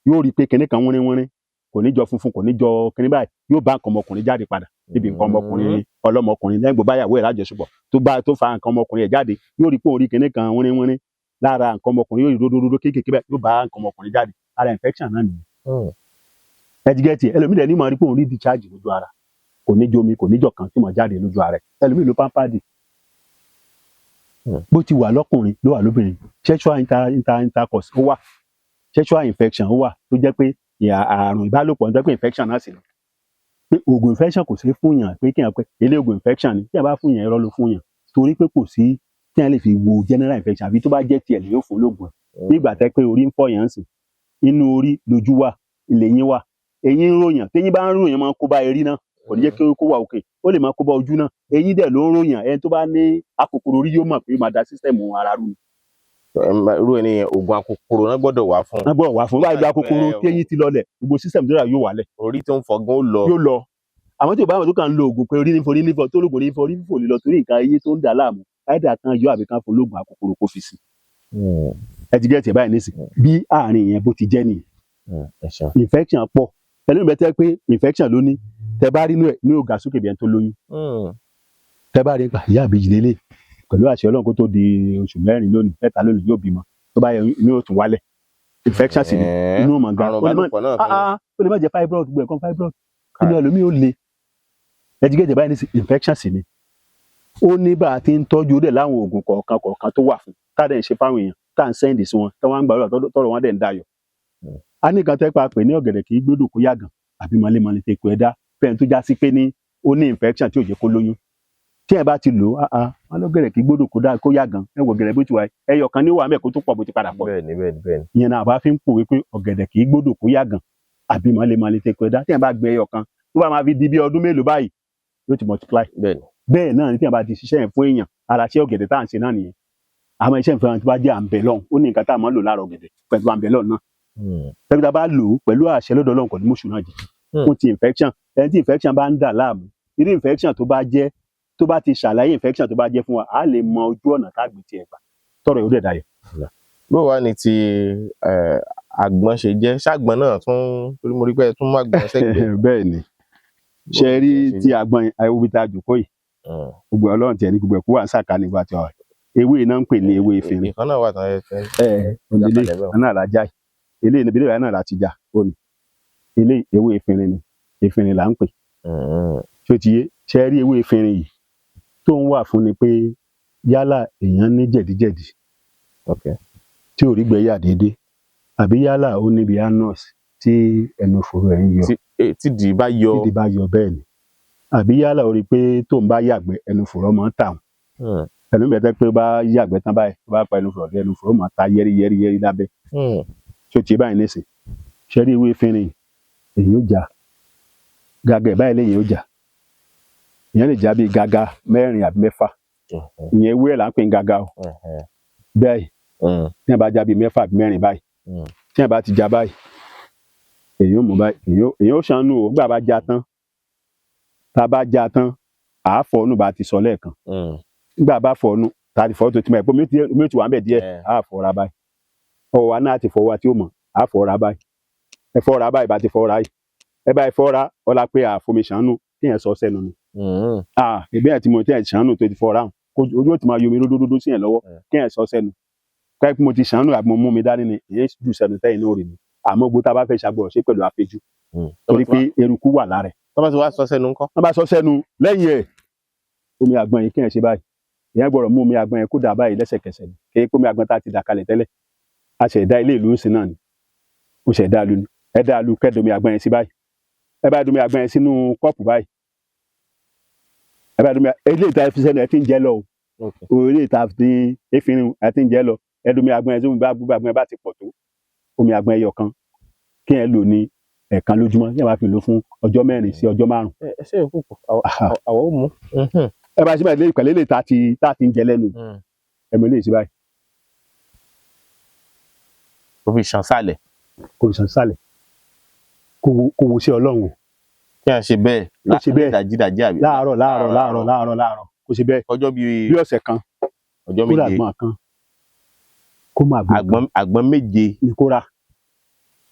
yóò rí i pé kinní kan wínrínwínrín, kò ní jọ funfun, kò ní jọ kinní báyìí, yóò bá nǹkan ọmọkùnrin jáde padà níbi nǹkan ọmọkùnrin ọlọ́mọkùnrin. Lẹ́yìn gbogbo báyàwó ẹ̀ lájọṣepọ̀, tó bá tó fa nǹkan ọmọkùnrin ẹ̀ jáde, yóò rí i pé òun rí kinní kan wínrínwínrín lára nǹkan ọmọkùnrin, yóò rí ródóródó kéékèèké báyìí, yóò bá nǹkan ọmọkùnrin jáde. Ara infection náà nìyẹn. Ẹ ti get ẹ̀? Ẹlòmíì dẹ̀ ní máa rí pé òun rí discharge lójú ara, kò ní jomi, kò ní jọ̀kan tí máa jáde lójú ara ẹ̀. Ẹlòmíì ló pampadi. Bó ti wà lọ́kùnrin ló wà lóbìnrin. Sexual intercourse ó wà, sexual infection ó wà, tó jẹ́ pé àrùn ìbálòpọ̀ ń jẹ́ pé infection náà sì ni, pé oògùn infection kò sí fún yàn pé kéèyàn pé ilé oògùn infection ni. Tí a bá fún yàn, irọ́ ló fún yàn, torí pé kò sí tí yàn lè fi wo general infection, àbí tó bá jẹ́ tiẹ̀ lè yóò fún lóògùn ẹ̀. Nígbà tẹ́ pé orí ń fọ́ yàn ń sìn, inú orí lójú wà, ilé yín wà, eyín ń ròyàn. Téyín bá ń ròyàn, máa ń kó bá erí náà, kò ní jẹ́ kí kó wà òkè, ó lè máa kó bá ojú náà. Eyín dẹ̀ ló ń ròyàn. Ẹni tó bá ní akòkòrò orí yóò mọ̀ pé ó máa da system ara rú ni.
Irú ẹni yẹn, oògùn akòkòrò náà gbọ́dọ̀ wà fún.
Wọ́n gbọ́dọ̀ wà fún báyìí. Gba kòkòrò
Láìpẹ́.
tí eyín ti lọlẹ̀, gbogbo system tó rà yóò wálẹ̀.
Orí tó ń fọ gan ó lọ.
Yóò lọ. Àwọn tí ò bá wọn tó kàn ń lo oògùn pé orí ní forí ní fọ, tó lóògùn ní fọ orí fífò lè lọ, torí nǹkan eyín tó ń dà láàmú, láìdá kan yọ àbí kan fún lóògùn akòkòrò kó fi sí. Ẹ ti get ẹ̀ báyìí nísìn? Bí àárín yẹn bó ti jẹ́ nìyẹn.
Ẹ ṣeun.
Infection pọ̀. Ẹlòmíì bẹ tẹ́ pé infection ló ní, tẹ́ bá rí inú ẹ̀ ní ògà sókè bí ẹni tó lóyún. Tẹ́ bá rí pa ìyá àbíjì lélẹ̀, pẹ̀lú àṣẹ Ọlọ́run, kó tó di oṣù 4 lónìí, 3 lónìí, yóò bímọ. Tó bá yẹ, inú yóò tún wálẹ̀. Infection sì ni. Inú ọmọ ga.
Àrùn
Ó lè má
ìbálòpọ̀ náà
ah
tún ni.
ah, ó lè má jẹ́ fibroid, gbogbo ẹ̀kan fibroid, inú ẹlòmíì ó le. Ẹ ti get ẹ̀ báyìí nísìn? Infection sì ni. Ó ní bá a ti ń tọ́jú ó dẹ̀ láwọn oògùn kọ̀ọ̀kan kọ̀ọ̀kan tó wà fún, tá a dẹ̀ ń ṣe fáwọn èèyàn, tá à ń send sí wọn, tí wọ́n ń gbàdúrà tọ́rọ̀ wọn dẹ̀ ń dayọ̀. A ní nǹkan tẹ́ pa pè ní ọ̀gẹ̀dẹ̀ kì í gbódò kó yàgàn, àbí mọ̀lẹ́mọ̀lẹ́ tẹ̀kọ̀ ẹ̀dá fẹ́ẹ̀ tó já sí pé ní ó ní infection tí ò jẹ́ kó lóyún. Tí ẹ bá ti lò ó, ah ah, wọn lọ́gẹ̀dẹ̀ kì í gbódò kó yàgàn. Ẹ wọ gẹ̀rẹ́ bó ti wà, ẹyọ kan ní wà mẹ́ kó tó pọ̀ bó ti padà pọ̀.
bẹ́ẹ̀ni bẹ́ẹ̀ni bẹ́ẹ̀ni.
Ìyẹn náà bá fi ń pòwe pé ọ̀gẹ̀dẹ̀ kì í gbódò kó yàgàn, àbí mọ̀lẹ́mọ̀lẹ́ tẹ̀kọ̀ ẹ̀dá. Tí ẹ bá gbé ẹyọ kan, tó bá máa fi di bí ọdún mélòó báyìí, yóò ti multiply. Bẹ́ẹ̀ náà ni tí ẹ bá ti ṣiṣẹ́ yẹn fún èèyàn, ara ṣẹ́ ọ̀gẹ̀dẹ̀ tá à ń ṣe náà nìyẹn. Àmọ́ iṣẹ́ ìfẹ́ tó bá jẹ́ à ń bẹ̀ lọ́hùn, ó ní nǹkan tá a máa ń lò lára ọ̀gẹ̀dẹ̀ pẹ̀lú à ń bẹ̀ lọ́hùn náà. Tẹ́bí tá a bá lò ó pẹ̀lú àṣẹ lọ́dọ̀ Ọlọ́run, kò ní mọ̀ṣù náà jẹ. Fún ti infection, ẹni tí infection bá ń dà láàmú, irú infection tó bá jẹ́, tó bá ti ṣàlàyé infection tó bá jẹ́ fún wa, a lè mọ ojú ọ̀nà tá a gbé tiẹ̀ gbà tọrọ yóò dẹ̀ dayọ̀.
Bó wàá ní ti àgbọn ṣe jẹ́? Ṣàgbọn náà tún, torí mo rí pé ẹ tún mú àgbọn sẹ́gbẹ̀ẹ́.
Bẹ́ẹ̀ ni. Ṣe rí ti àgbọn yẹn, àìwò bíi ta jòkó yìí, gbogbo Ọlọ́run tiẹ̀ ní gbogbo ẹ̀kú wà ń sàkà nígbà tí Ewé iná ń pè ní ewé efinrin.
Ìkan náà wà tán ẹ fẹ́.
Ẹ onílé
Ìjàkadì bẹ́ẹ̀.
náà la já yìí, eléyìí níbi eléyìí náà la ti já òní. Eléyìí ewé efinrin ni, efinrin là ń pè. Ṣó ti yé? Ṣe rí ewé efinrin yìí tó ń wà fún ni pé yálà èèyàn ní jẹ̀díjẹ̀dí tí ò rí gbẹ́ yà déédéé, àbí yálà ó níbi anus tí ẹnu fòrò ẹ̀ ń yọ.
Tí dì bá yọ.
Tídìí bá yọ, bẹ́ẹ̀ ni, àbí yálà ó rí i pé tóun bá yàgbẹ́, ẹnu fòrò máa ń tà wọ́n. Ẹnu bẹ̀rẹ̀ pé ó bá yàgbẹ́ tán báyìí, tó bá pa ẹnu fòrò dé, ẹnu fòrò máa ta yẹ́rí yẹ́rí yẹ́rí lábẹ́. Ṣó ti yé báyìí nísìn? Ṣe rí ewé efinrin, èyí ó jà gàgà ẹ̀ báyìí lẹ́yìn, ó jà, èèyàn lè já bíi gàgà mẹ́rin àbí mẹ́fà. Ìyẹn ewé ẹ̀ là ń pè ní gàgà o. Bẹ́ẹ̀ tí èèyàn bá já bíi mẹ́fà àbí mẹ́rin báyìí, tí èèyàn bá ti já báyìí, èyí ó mú báyìí, èyí ó ṣàánú o. Gbà bá já tán, tá a bá já tán, à á fọ̀ ọ́nù bá a ti sọ lẹ́ẹ̀kan. Nígbà bá fọ̀ ọ́nù, tá a ti fọ̀ tó ti mọ̀ ẹ́ pé omi ó ti wà ń bẹ̀ díẹ̀, à á fọ̀ ra báyìí. Ọwọ́ wa náà ti fọ̀ wa tí ó mọ̀, à á fọ̀ ra báyìí. Ẹ fọ̀ ra báyìí, bá ti fọ̀ ra yìí, ẹ báyìí fọ̀ ra ọlá pé àfomi ṣàánú kí yẹn sọ sẹ́nu ni. Ah, ìbí ẹ̀ tí mo tí ẹ̀ ṣàánú tó ti fọ̀ ra hàn, ojú ó ti máa yomi ródódódó sí yẹn lọ́wọ́. Kí yẹn sọ sẹ́nu káyọ̀ pé mo ti ṣàánú àbí mo mú mi dání ni, èyí jù sẹ́nu tẹ́yìn náà rè ni. Àmọ́ gbogbo tá a bá fẹ́ ṣàgbọ̀rọ̀ ṣe pẹ̀lú àfẹ́jù, torí pé eruku wà lára ẹ̀.
Tó bá ti wá sọ sẹ́nu ńkọ́?
Wọ́n bá sọ sẹ́nu lẹ́yìn ẹ̀, omi àgbọn yìí, kí yẹn ṣe báyìí, ìyẹn gbọ́dọ̀ mú omi àgbọn yẹn kó dà báyìí lẹ́sẹ̀kẹsẹ̀ ni. Kí omi àgbọn tá a ti dà kalẹ̀ tẹ́lẹ̀, a ṣẹ̀dá ilé ìlú ńsìn náà ni, ó ṣẹ̀dá lu ni. Ẹ dá lu kẹ́ domi àgbọn yẹn sí báyìí. Ẹ bá domi àgbọn yẹn sínú kọ́ọ̀pù báyìí, ẹ bá domi eléyìí tá a fi sẹ́nu, ẹ ti ń jẹ lọ o. Eléyìí tá a fi efinrin, ẹ ti ń jẹ lọ. Ẹ domi àgbọn yẹn sómi bá gbogbo àgbọn yẹn bá ti pọ̀ tó, omi àgbọn ẹyọ kan kí ẹ lò ní ẹ̀ẹ̀kan lójúmọ́, kí ẹ bá fi lò fún ọjọ́ 4 sí ọjọ́ 5.
Ẹ ṣe é púpọ̀, àwọn ò mú.
Ẹ bá ṣe báyìí lẹ́yìn pẹ̀lú eléyìí tá a ti ń jẹ lẹ́nu, ẹ̀mí eléyìí sí báyìí.
Kò fi ṣàn sálẹ̀.
Kò sàn sálẹ̀, kò wo sí Ọlọ́run o.
Kí a ṣe bẹ́ẹ̀?
Kó ṣe bẹ́ẹ̀.
Dájídájí àbí?
Láàárọ̀ láàárọ̀ láàárọ̀ láàárọ̀ láàárọ̀, kò ṣe bẹ́ẹ̀.
Ọjọ́ bíi
bí ọ̀sẹ̀ kan.
Ọjọ́
Kó rà
7.
Àgbọn kan, kó máa gbọ́n.
Àgbọn 7.
Ní kó rà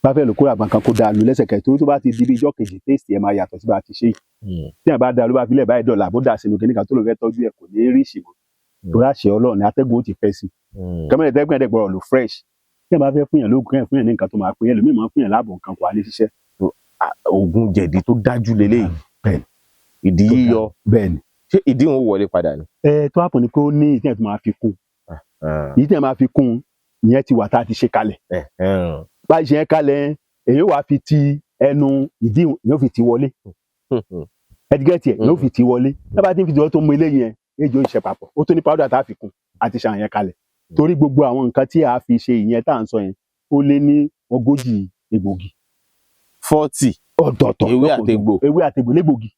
bá fẹ́ lò, kó rà àgbọn kan, kó dáa lù lẹ́sẹ̀kẹsẹ̀, torí tó bá ti di bí ijọ́ kejì, taste ẹ̀ máa yàtọ̀ sí bá a ti ṣe yìí. Tí ẹ̀ bá dáa ló bá filẹ̀ báyìí dọ̀là, bó dà sínú kíní kan tó lò fẹ́ tọ́jú ẹ̀, kò ní rí ìṣìmọ̀, torí àṣẹ Ọlọ́run ni atẹ́gùn ó ti fẹ́ sí i. Kẹ́mẹ́rẹ́ tẹ́gbẹ́ ẹ̀ gbọ́dọ̀ lò fresh. Tí ẹ̀ bá fẹ́ fún yàn lóògùn, kẹ́yìn fún yàn ní nǹkan tó máa pín, ẹlòmíì máa fún yàn láàbọ̀ nǹkan, kò á ní ṣiṣẹ́.
Oògùn jẹ̀dí tó dájú leléyìí.
Bẹ́ẹ̀ni.
Ìdí yíyọ.
Bẹ́ẹ̀ni.
Ṣé ìdí òun wọlé padà ni?
Ẹ tó àpò ni pé ó ní ìtẹ́ tó máa fi kún, èyí tí ẹ máa fi kún ìyẹn ti wà tá a ti ṣe kalẹ̀. Bá a ṣe yẹn kalẹ̀, èyí wàá fi ti ẹnu ìdí, èyí ó fi ti wọlé. Ẹdígẹ́tì ẹ̀, èyí ó fi ti wọlé. Tá bá ti ń fi ti wọlé tó mú eléyìí yẹn, èyí ò ṣe papọ̀. Ó tún ní powder tá a fi kún àti ṣe àyẹn kalẹ̀, torí gbogbo àwọn nǹkan tí a fi ṣe ìyẹn tá à ń sọ yẹn, ó lé ní 40 egbògi.
40.
Ọ̀tọ̀ọ̀tọ̀.
Ewé àtegbò.
Ewé àtegbò légbògi.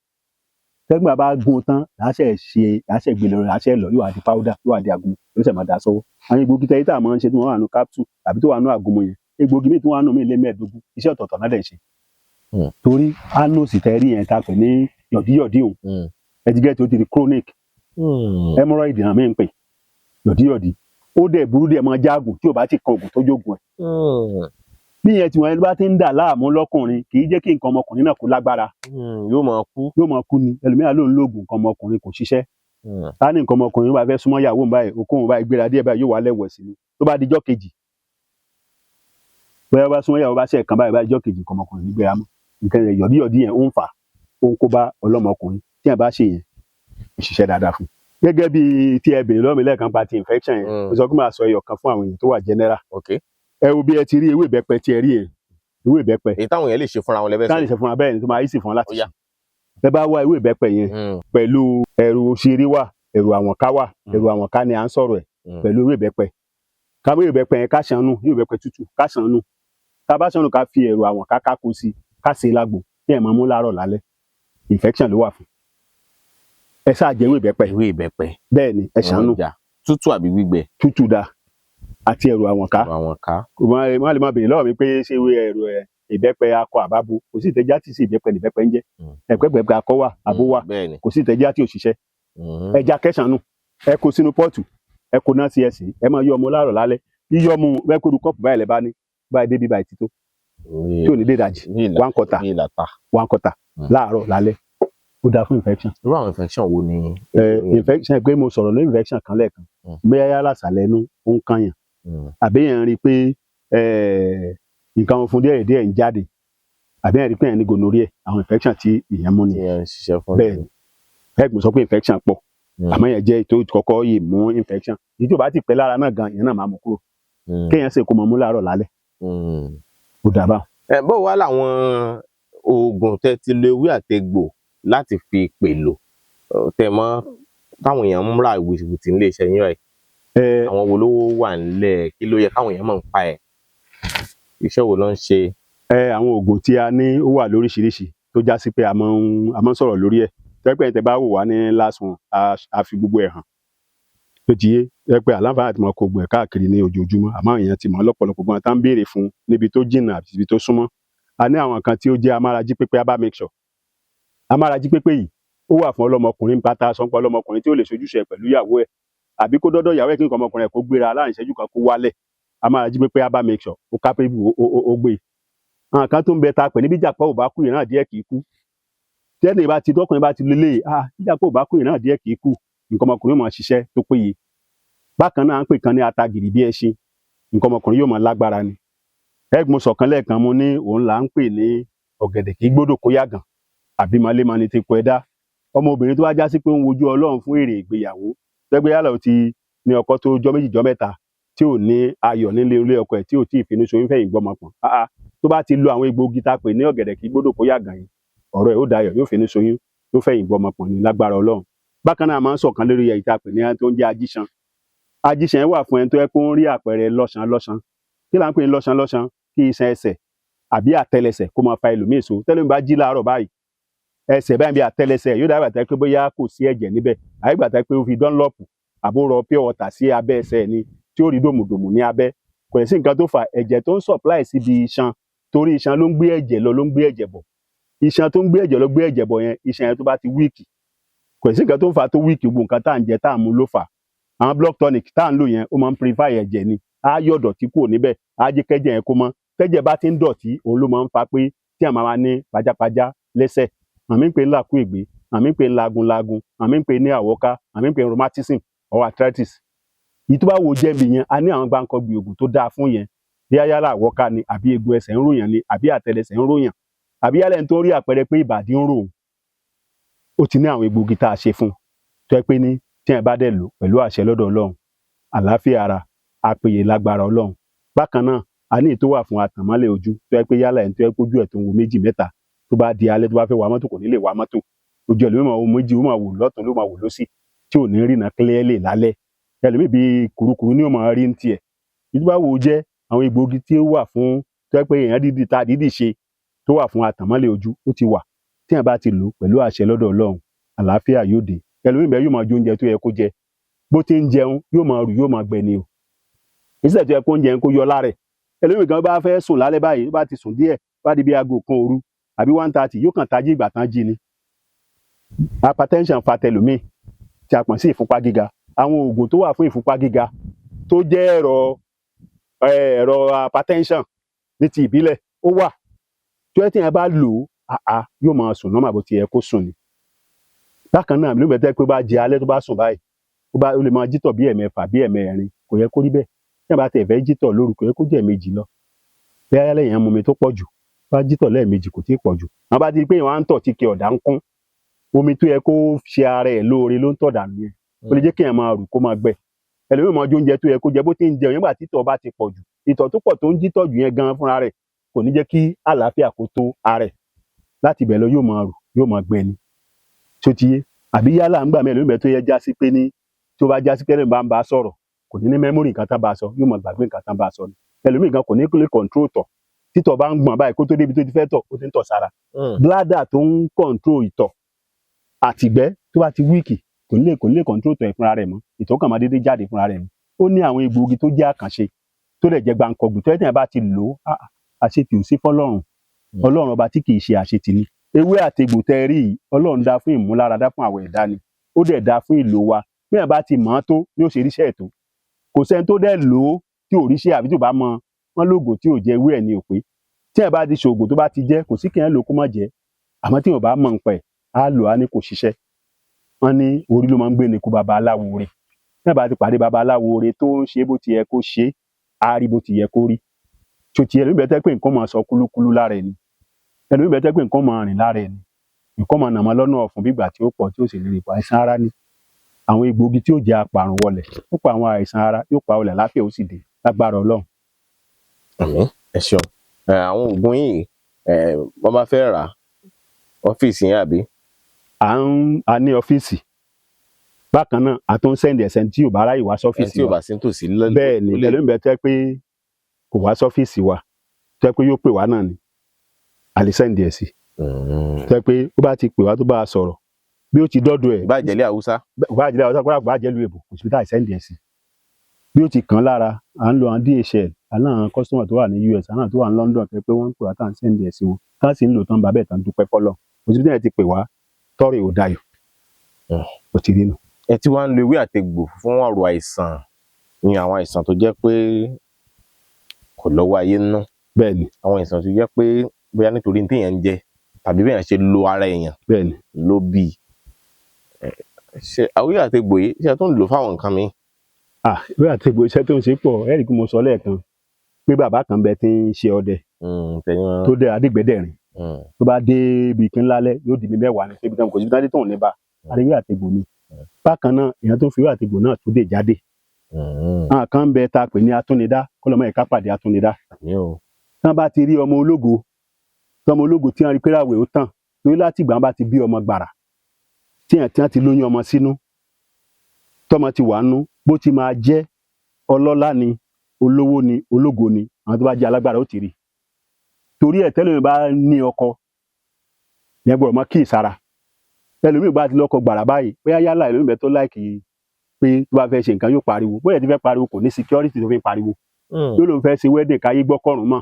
Tẹ́gbọ́n bá gún tán, láṣẹ ṣe, láṣẹ gbé lọ, láṣẹ lọ, yóò wá di powder, yóò wá di àgúnmu, yóò ṣẹ̀ máa dà sọ́wọ́. Àwọn egbògi tẹ́yí tá a máa ń ṣe tí wọ́n wà nù capsule tàbí tó wà nù àgúnmu yẹn, egbògi míì tó wà nù míì lé 15, iṣẹ́ ọ̀tọ̀ọ̀tọ̀ náà dẹ̀ ṣe. Torí anus tẹ́rí yẹn ta pè ní yọ̀díyọ̀dí òun, ẹ̀dígẹ́ tó ti di chronic hemorrhoid náà mí ń pè yọ̀díyọ̀dí, ó dẹ̀ burú dẹ̀ máa jágùn tí ò bá ti kan ògùn tó jógun ẹ̀. Bí yẹn tí wọn bá ti ń dà láàmú lọ́kùnrin, kì í jẹ́ kí nǹkan ọmọkùnrin náà kó lágbára.
Yóò máa kú.
Yóò máa kú ni. Ẹlòmíràn ló ń lóògùn, nǹkan ọmọkùnrin kò ṣiṣẹ́. Tá ní nǹkan ọmọkùnrin bá fẹ́ súnmọ́ ìyàwó òun báyìí, okó òun báyìí gbéra díẹ̀ báyìí, yóò wá lẹ́wọ̀sì ni. Tó bá dijọ́ kejì, bóyá bá súnmọ́ ìyàwó bá ṣe ẹ̀kan báyìí, bá dijọ́ kejì, nǹkan ọmọkùnrin ní gbéra mọ́. Nǹkan rẹ̀ yọ̀díyọ̀dí yẹn ó ń fà á, ó ń kó bá ọlọ́mọkùnrin. Tí yẹn bá ṣe yẹn, ó ṣiṣẹ́ dáadáa fún un. Gẹ́gẹ́ bí tí ẹ béèrè lọ́wọ́ mi lẹ́ẹ̀kan pa ti infection yẹn, mo sọ pé màá sọ ẹyọ kan fún àwọn èèyàn tó wà general. Ẹ wo bí ẹ ti rí ewé ìbẹ́pẹ tí ẹ rí yẹn, ewé ìbẹ́pẹ.
Èyí táwọn èèyàn lè ṣe fúnra wọn lẹ́fẹ̀ẹ́.
Táwọn lè ṣe fúnra, bẹ́ẹ̀ ni, tó máa easy fún wọn láti
Ó yá.
ṣe. Ẹ bá wá ewé ìbẹ́pẹ yẹn pẹ̀lú ẹ̀rù òṣèré wà, ẹ̀rù àwọ̀nká wà, ẹ̀rù àwọ̀nká ni à ń sọ̀rọ̀ ẹ̀, pẹ̀lú ewé ìbẹ́pẹ. Ká mú ewé ìbẹ́pẹ yẹn, ká ṣàánú ewé ìbẹ́pẹ tútù, ká ṣàánú. Tá a bá ṣàánú, ká fi ẹ̀rù àwọ̀nká ká kó sí, ká ṣe lágbo kí ẹ̀ máa mú láàárọ̀ lálẹ́. Infection ló wà fún. Ẹ ṣáà jẹ ewé ìbẹ́pẹ.
Ewé ìbẹ́pẹ.
Bẹ́ẹ̀ ni, ẹ ṣàánú.
Ọjà tútù àbí gbígbẹ?
Tútù dáa, àti ẹ̀rù àwọ̀nká.
Àwọn ká.
Kò mọ, ẹ má lè máa béèrè lọ́wọ́ mi pé ṣé ewé ẹ̀rù ẹ̀ ìbẹ́pẹ akọ àbábo. Kò sí ìtẹ́já tí sí ìbẹ́pẹ ní ìbẹ́pẹ ń jẹ́. Ẹ̀pẹ́pẹ́ akọ wà, àbó wà.
Bẹ́ẹ̀ ni.
Kò sí ìtẹ́já tí ò ṣiṣẹ́. Ẹja kẹsànánù, ẹ kó sínú pọ́ọ̀tù, ẹ kó náà sí, ẹ sí ẹ máa yọ ọmọ láàárọ̀ lálẹ́. Yíyọ ọmú ẹ kó ru kọ́ọ̀pù báyìí lẹ bá ní báyìí débi báyìí tító tí ò ní dé ìdajì, one quarter.
Bí ìlàta.
One quarter láàárọ̀ lálẹ́. Ó dáa fún infection.
Irú àwọn infection wo ni?
Infection, pé mo sọ̀rọ̀ lórí infection kan lẹ́ẹ̀kan, bóyá yálà sàlẹ̀ inú ó ń kànyàn, àbí èèyàn rí i pé nǹkan funfun díẹ̀ díẹ̀ ń jáde, àbí èèyàn rí i pé èèyàn ní gonorrhea, àwọn infection tí ìyẹn mú
tí
ni.
ẹ ń ṣiṣẹ́ fún.
Bẹ́ẹ̀ ni, ẹ gbọ́n sọ pé infection pọ̀, àmọ́ yẹn jẹ́ ètò kọ́kọ́ yìí mú infection. Èyí tí ò bá ti pẹ́ lára náà gan, ìyẹn náà máa mú kúrò. Kéèyàn sì kó mọ mú láàárọ̀ lálẹ́, ó dábàá.
Ẹ bó wá làwọn oògùn tẹ́ ti lo ewé àtegbò láti fi pèlò tẹ́ mọ́ táwọn èèyàn ń rà wìtìwìtì nílé iṣẹ́ yín báyìí? Àwọn wo ló wà nílẹ̀? Kí ló yẹ káwọn èèyàn mọ̀ ń pa ẹ̀? Iṣẹ́ wo ló ń ṣe?
Àwọn oògùn tí a ní ó wà lóríṣiríṣi, tó já sí pé a máa ń sọ̀rọ̀ lórí ẹ̀ tẹ́pẹ́. Tẹ́ bá wò wá ní last one, a fi gbogbo ẹ̀ hàn tó ti yé tẹ́pẹ́ àlàáfíà àti mọ̀ kó gbogbo ẹ̀ káàkiri ní ojoojúmọ́. Àmọ́ àwọn èèyàn ti mọ̀ lọ́pọ̀lọpọ̀ gbọ́n tá ń béèrè fún níbi tó jìnnà àti ibi tó súnmọ́. A ní àwọn kan tí ó jẹ́ amárají pépé, herbal mixture. Amárají pépé yìí, ó wà fún ọlọ́mọkùnrin pátá sọ́npọ̀, ọlọ́mọkùnrin tí ó lè ṣojúṣe ẹ̀ pẹ̀lú ìyàwó ẹ̀, àbí kó dọ́dọ̀ ìyàwó ẹ̀ kí nǹkan ọmọkùnrin ẹ̀ kó gbéra láàrin ìṣẹ́jú kan kó wálẹ̀. Amárají pépé herbal mixture, ó capable, ó gbé. Àwọn kan tó ń bẹ ta pè ní bíjàpá ò bá kú, ìran díẹ̀ kì í kú. Tẹ́lẹ̀ bá ti dọ́kùnrin bá ti lélẹ̀, ah, bíjàpá ò bá kú, ìran díẹ̀ kì í kú, nǹkan ọmọkùnrin yóò máa ṣiṣẹ́ tó péye. Bákan náà, à ń pè kan ní atagìrì bí ẹṣin, nǹkan ọmọkùnrin yóò máa lágbára ni. Ẹgbọn sọ̀kan lẹ́ẹ̀kan, mo ní òun là ń pè ní ọ̀gẹ̀dẹ̀ kì í gbódò kó yàgàn, àbí malémani ti kọ ẹ̀dá. Ọmọbìnrin tó wá já sí pé ó ń wojú Ọlọ́run fún èrè ìgbéyàwó, tẹ́gbẹ́ yálà ó ti ní ọkọ tó jọ́ 2 jọ́ 3 tí ò ní ayọ̀ nílé ilé ọkọ ẹ̀, tí ò tí ì finú ṣoyún fẹ̀yìn gbọ́mọ pọ̀n, ah ah, tó bá ti lo àwọn egbòogi tá a pè ní ọ̀gẹ̀dẹ̀ kì í gbódò kó yàgàn yìí, ọ̀rọ̀ ẹ̀ ó dayọ̀, yóò finú ṣoyún, yóò fẹ̀yìn gbọ́mọ pọ̀n ní lágbára Ọlọ́run. Bákan náà, a máa ń sọ̀kan lórí èyí tá a pè ní tó ń jẹ́ ajíṣan. Ajíṣan wà fún ẹni tó yẹ kó ń rí àpẹẹrẹ lọ́ṣan lọ́ṣan. Kí là ń pè ní lọ́ṣan lọ́ṣan? Kí iṣan ẹsẹ̀ àbí àtẹlẹsẹ̀ kó máa fa ẹlòmíì so. Tẹ́lẹ̀ bá jí láàárọ̀ báyìí, ẹsẹ̀ báyìí bí àtẹlẹsẹ̀ yóò dábàá tẹ́ pé bóyá kò sí ẹ̀jẹ̀ níbẹ̀, àyígbà tẹ́ pé ó fi Dunlop àbó rọ pure water sí abẹ́ ẹsẹ̀ ni tí ó rí dòmùdòmù ní abẹ́. Kò sí nǹkan tó fà ẹ̀jẹ̀ tó ń supply síbi iṣan, torí iṣan ló ń gbé ẹ̀jẹ̀ lọ, ló ń gbé ẹ̀jẹ̀ bọ̀. Iṣan tó ń gbé ẹ̀jẹ̀ lọ, gbé ẹ̀jẹ̀ bọ̀ yẹn, iṣan yẹn tó bá ti weak, kò sí nǹkan tó ń fà tó weak. Gbogbo nǹkan tá à ń jẹ, tá à ń mu ló fà. Àwọn blood tonic tá à ń lò yẹn, ó máa ń purify ẹ̀jẹ̀ ni, á yọ dọ̀tí kúrò níbẹ̀, á jẹ́ kẹ́jẹ̀ yẹn kó mọ́. Tẹ́jẹ̀ bá ti ń dọ̀tí, òun ló máa ń fa pé tí àwọn máa ní pajápajá lẹ́sẹ̀, àmì ń pè ní làkúègbé, àmì ń pè ní lagunlagun, àmì ń pè ní àwọ́ká, àmì ń pè ní rheumatism or arthritis. Èyí tó bá wo jẹ́bi yẹn, a ní àwọn gbáǹkọ́gbì oògùn tó dáa fún yẹn, bí yálà àwọ́ká ni, àbí egbò ẹsẹ̀ ń ròyàn ni, àbí àtẹlẹsẹ̀ ń ròyàn, àbí yálà ẹni tó ń rí àpẹẹrẹ pé ìbàdí ń rò òun, ó ti ní àwọn egbòogi tá a ṣe fún un tó yẹ pé ní tí ẹ bá dẹ̀ lò pẹ̀lú àṣẹ lọ́dọ̀ Ọlọ́run, àlàáfíà ara á péye lágbára Ọlọ́run. Bákan náà, a ní èyí tó wà fún àtànmọ́lẹ̀ ojú, tó yẹ pé yálà ẹni tó yẹ kójú ẹ̀ tó ń wo méjì mẹ́ta, tó bá di alẹ́ tó bá fẹ́ wa mọ́tò, kò ní lè wa mọ́tò. Ojú ẹ̀ ló máa wo méjì, ó máa wò lọ́tùn, ló máa wò lósì, tí ò ní rìnà clearly lálẹ́. Ẹlòmíì bíi kùrukùru ní ó máa rí ní tiẹ̀. Èyí tó bá wò ó jẹ́ àwọn egbòogi tí ó wà fún tó yẹ pé èèyàn dídì tá a dídì ṣe tó wà fún àtànmọ́lẹ̀ ojú, ó ti wà. Tí èèyàn bá ti lò ó pẹ̀lú àṣẹ lọ́dọ̀ Ọlọ́run, àlàáfíà yóò dé. Ẹlòmíì bẹ́ẹ̀, yóò máa jẹ oúnjẹ tó yẹ kó jẹ, bó ti ń jẹun yóò máa rù, yóò máa gbẹ ni o, ìṣẹ̀ tó yẹ kó ń jẹun kó yọ lára ẹ̀. Ẹlòmíì gan bá fẹ́ sùn lálẹ́ báyìí, bá ti sùn díẹ̀, bá di bí aago 1 òru àbí 1:30, yóò kàn tají ìgbà tán jí ni. Hypertension fa tẹlòmíì tí a pọ̀n sí ìfúnpá gíga. Àwọn oògùn tó wà fún ìfúnpá gíga tó jẹ́ ẹ̀rọ hypertension ní ti ìbílẹ̀, ó wà tó yẹ tí yẹn bá lò ó, àá yóò máa sùn normal bó ti yẹ kó sùn ni. Bákan náà ló bẹ̀ tẹ́ pé ó bá jẹ alẹ́, tó bá sùn báyìí, ó lè máa jítọ̀ bí ẹ̀mẹ́fà, bí ẹ̀mẹ́rin. Kò yẹ kó rí bẹ́ẹ̀. Tí ẹ̀ bá tẹ̀ fẹ́ jítọ̀ lóru, kò yẹ kó jẹ́ ẹ̀mejì lọ. Bí ayálẹ̀ yẹn mu omi tó pọ̀ jù, bá jítọ̀ lẹ́ẹ̀mejì, kò tí ì pọ̀ jù. Àwọn bá ti rí pé èèyàn á ń tọ̀ tí ike ọ̀dà ń kún, omi tó yẹ kó ṣe ara ẹ̀ lóore ló ń tọ̀ dànù yẹn, ó lè jẹ́ kéèyàn máa rù, kó máa gbẹ. Ẹlòmíì máa jẹ oúnjẹ tó yẹ kó jẹ, bó ti ń jẹun nígbà títọ̀ bá ti pọ̀ jù, ìtọ̀ tó pọ̀ tó ń jítọ̀ jù yẹn gan fúnra rẹ̀ kò ní jẹ́ kí àlàáfíà kó tó ara ẹ̀. Láti ibẹ̀ lọ, yóò máa rù, yóò máa gbẹ ni. Tó ti yé? Àbí yálà ńgbà mẹ́rin lómi tó yẹ já sí pé ní tó bá já sí pé ẹlòmíì bá ń bá a sọ̀rọ̀, kò ní ní memory nǹkan tán bá a sọ, yóò máa gbàgbé nǹkan tán bá a sọ ni. Ẹlòmíì gan kò ní lè control tọ̀. Títọ̀ bá ń gbọ̀n báyìí, kó tó débi tó ti fẹ́ tọ̀, ó ti ń tọ̀ sára. Bladder tó ń control ìtọ̀ àtìgbẹ́, tó bá ti weak, kò ní lè control ìtọ̀ ẹ̀ fúnra rẹ̀ mọ́. Ìtọ̀ kàn máa dédé jáde fúnra rẹ̀ ni. Ó ní àwọn egbòogi tó jẹ́ àkànṣe, tó dẹ̀ jẹ́ gbàǹkọ̀gbì, tó yẹ téèyàn bá ti lò ó, ah, àṣetì ò sí fọ́lọ́run. Ọlọ́run ọba tí kì í ṣe àṣetì ni. Ewé àtegbò tẹ́ ẹ rí yìí, Ọlọ́run dá fún ìmúláradá fún àwọn ẹ̀dá ni, ó dẹ̀ dá fún ìlò wa. Bí èèyàn bá ti mọ̀ ọ́n tó ní ó ṣe ríṣẹ́ ẹ̀ tó. Kò sẹ́ni tó dẹ̀ lò ó tí ò ríṣẹ́, àbí tí ò bá mọ wọ́n lóògùn tí ò jẹ ewé ẹ̀ ní òpé. Tí èèyàn bá ti ṣoògùn tó bá ti jẹ́, kò sí kéèyàn lò ó kó má jẹ́. Àmọ́ tí èèyàn ò bá mọ̀ nípa ẹ̀. Á lò á ní kò ṣiṣẹ́. Wọ́n ní orí ló máa ń gbé ni kú baba aláwo rẹ̀. Náà bá ti pàdé baba aláwo rẹ̀ tó ń ṣe bó ti yẹ kó ṣe, á rí bó ti yẹ kó rí. Tó ti ẹlòmíì bẹ́ẹ̀ tẹ́ pé nǹkan máa sọ kúlúkúlú lára ẹni, ẹlòmíì bẹ́ẹ̀ tẹ́ pé nǹkan máa rìn lára ẹni, nǹkan máa nàmọ́ lọ́nà ọ̀fun bí ìgbà tí ó pọ̀ tí ó sì lè pa àìsàn ara ni. Àwọn egbòogi tí ó jẹ́ apàrùn wọlẹ̀, ó pa àwọn àìsàn ara, yóò pa wọlẹ̀, láfíà ó sì dé lágbára Ọlọ́run.
Àmín, ẹ ṣeun. Àwọn oògùn yìí, wọ́n bá fẹ́ rà á, ọ́fíìsì yín àbí?
À ń a ní ọ́fíìsì. Bákan náà, a tún ń send ẹ̀sẹ̀ tí ò bá ráyè wá
Ẹni
sọ́fíìsì
tí ò
wa.
bá sí nítòsí
Bẹ́ẹ̀ ni.
ó lè
Ẹlòmíì bẹ́ẹ̀ tẹ́ pé kò wá sọ́fíìsì wa, tẹ́ pé yóò pè wá náà ni, a lè send ẹ̀ sí, tẹ́ pé ó bá ti pè wá, tó bá a sọ̀rọ̀, bí ó ti dọ́dọ̀ ẹ̀.
Ìbá jẹ́lé Haúsá.
Bá jẹ́ àwọn sákúrà, bá jẹ́ lu èbò, kò sí bí táì send ẹ̀ sí, bí ó ti kàn án lára. À ń lo àwọn DHL, àwọn customer tó wà ní US, àwọn tó wà ní London, tẹ́ pé wọ́n ń pè wá tá à ń send ẹ̀ sí wọn, tá à sì ń lò tán, bàbá ẹ̀ tán dúpẹ́ fọ́lọ́. Kò sí bí táì ti pè wá tọ́rọ̀ ò dayọ̀. Ó ti rí nu.
Ẹ tí wàá ń lo ewé àtegbò fún ọ̀rọ̀ àìsàn ní àwọn àìsàn tó jẹ́ pé kò lọ́wọ́ ayé nínú,
Bẹ́ẹ̀ ni.
àwọn àìsàn tó jẹ́ pé bóyá nítorí ní téèyàn ń jẹ tàbí béèyàn ṣe lo ara èèyàn
Bẹ́ẹ̀ ni.
ló bí i. Ṣe ewé àtegbò yìí, ṣe ẹ tún ń lò fáwọn nǹkan míì?
Ah, ewé àtegbò, iṣẹ́ tó ń ṣe pọ̀. Ẹ rí i pé mo sọ lẹ́ẹ̀kan pé bàbá kan bẹ tí ń ṣe ọdẹ
Tẹ̀yìn
tó dẹ adigbẹ́dẹ̀rin. Tó bá dé ibi kí ńlá lẹ́, yóò di ibi 10 ní síbi tán, kò síbi tán dé tóun ní bá àríwé àtegbò ni. Bákan náà, èèyàn tó fi ewé àtegbò náà tó dé jáde. Àwọn kan ń bẹ tá a pè ní atúnidá, kọlọmọ yìí ká pàdé atúnidá.
Àmín o.
Tí wọn bá ti rí ọmọ ológo, tọmọ ológo tí wọn rí pé ràwẹ̀ ó tàn torí láti ìgbà wọn bá ti bí ọmọ gbàrà tí wọn ti lóyún ọmọ sínú, tọmọ ti wà nú, bó ti máa jẹ́ ọlọ́lá ni, olówó ni, ológo ni, àwọn tó bá jẹ́ alágbára ó ti rí. Torí ẹ̀, tẹ́lẹ̀mí bá ní ọkọ yẹn, gbọ́dọ̀ mọ kíì sára. Ẹlòmíì bá ti lọ́kọ gbàrà báyìí, bóyá yálà ẹlòmíì bẹ tó like pé tó bá fẹ́ ṣe nǹkan yóò pariwo, bóyá ti fẹ́ pariwo, kò ní security tó fi ń pariwo. Yóò lóun fẹ́ ṣe wedding, káyé gbọ́ kọ́rùn mọ́.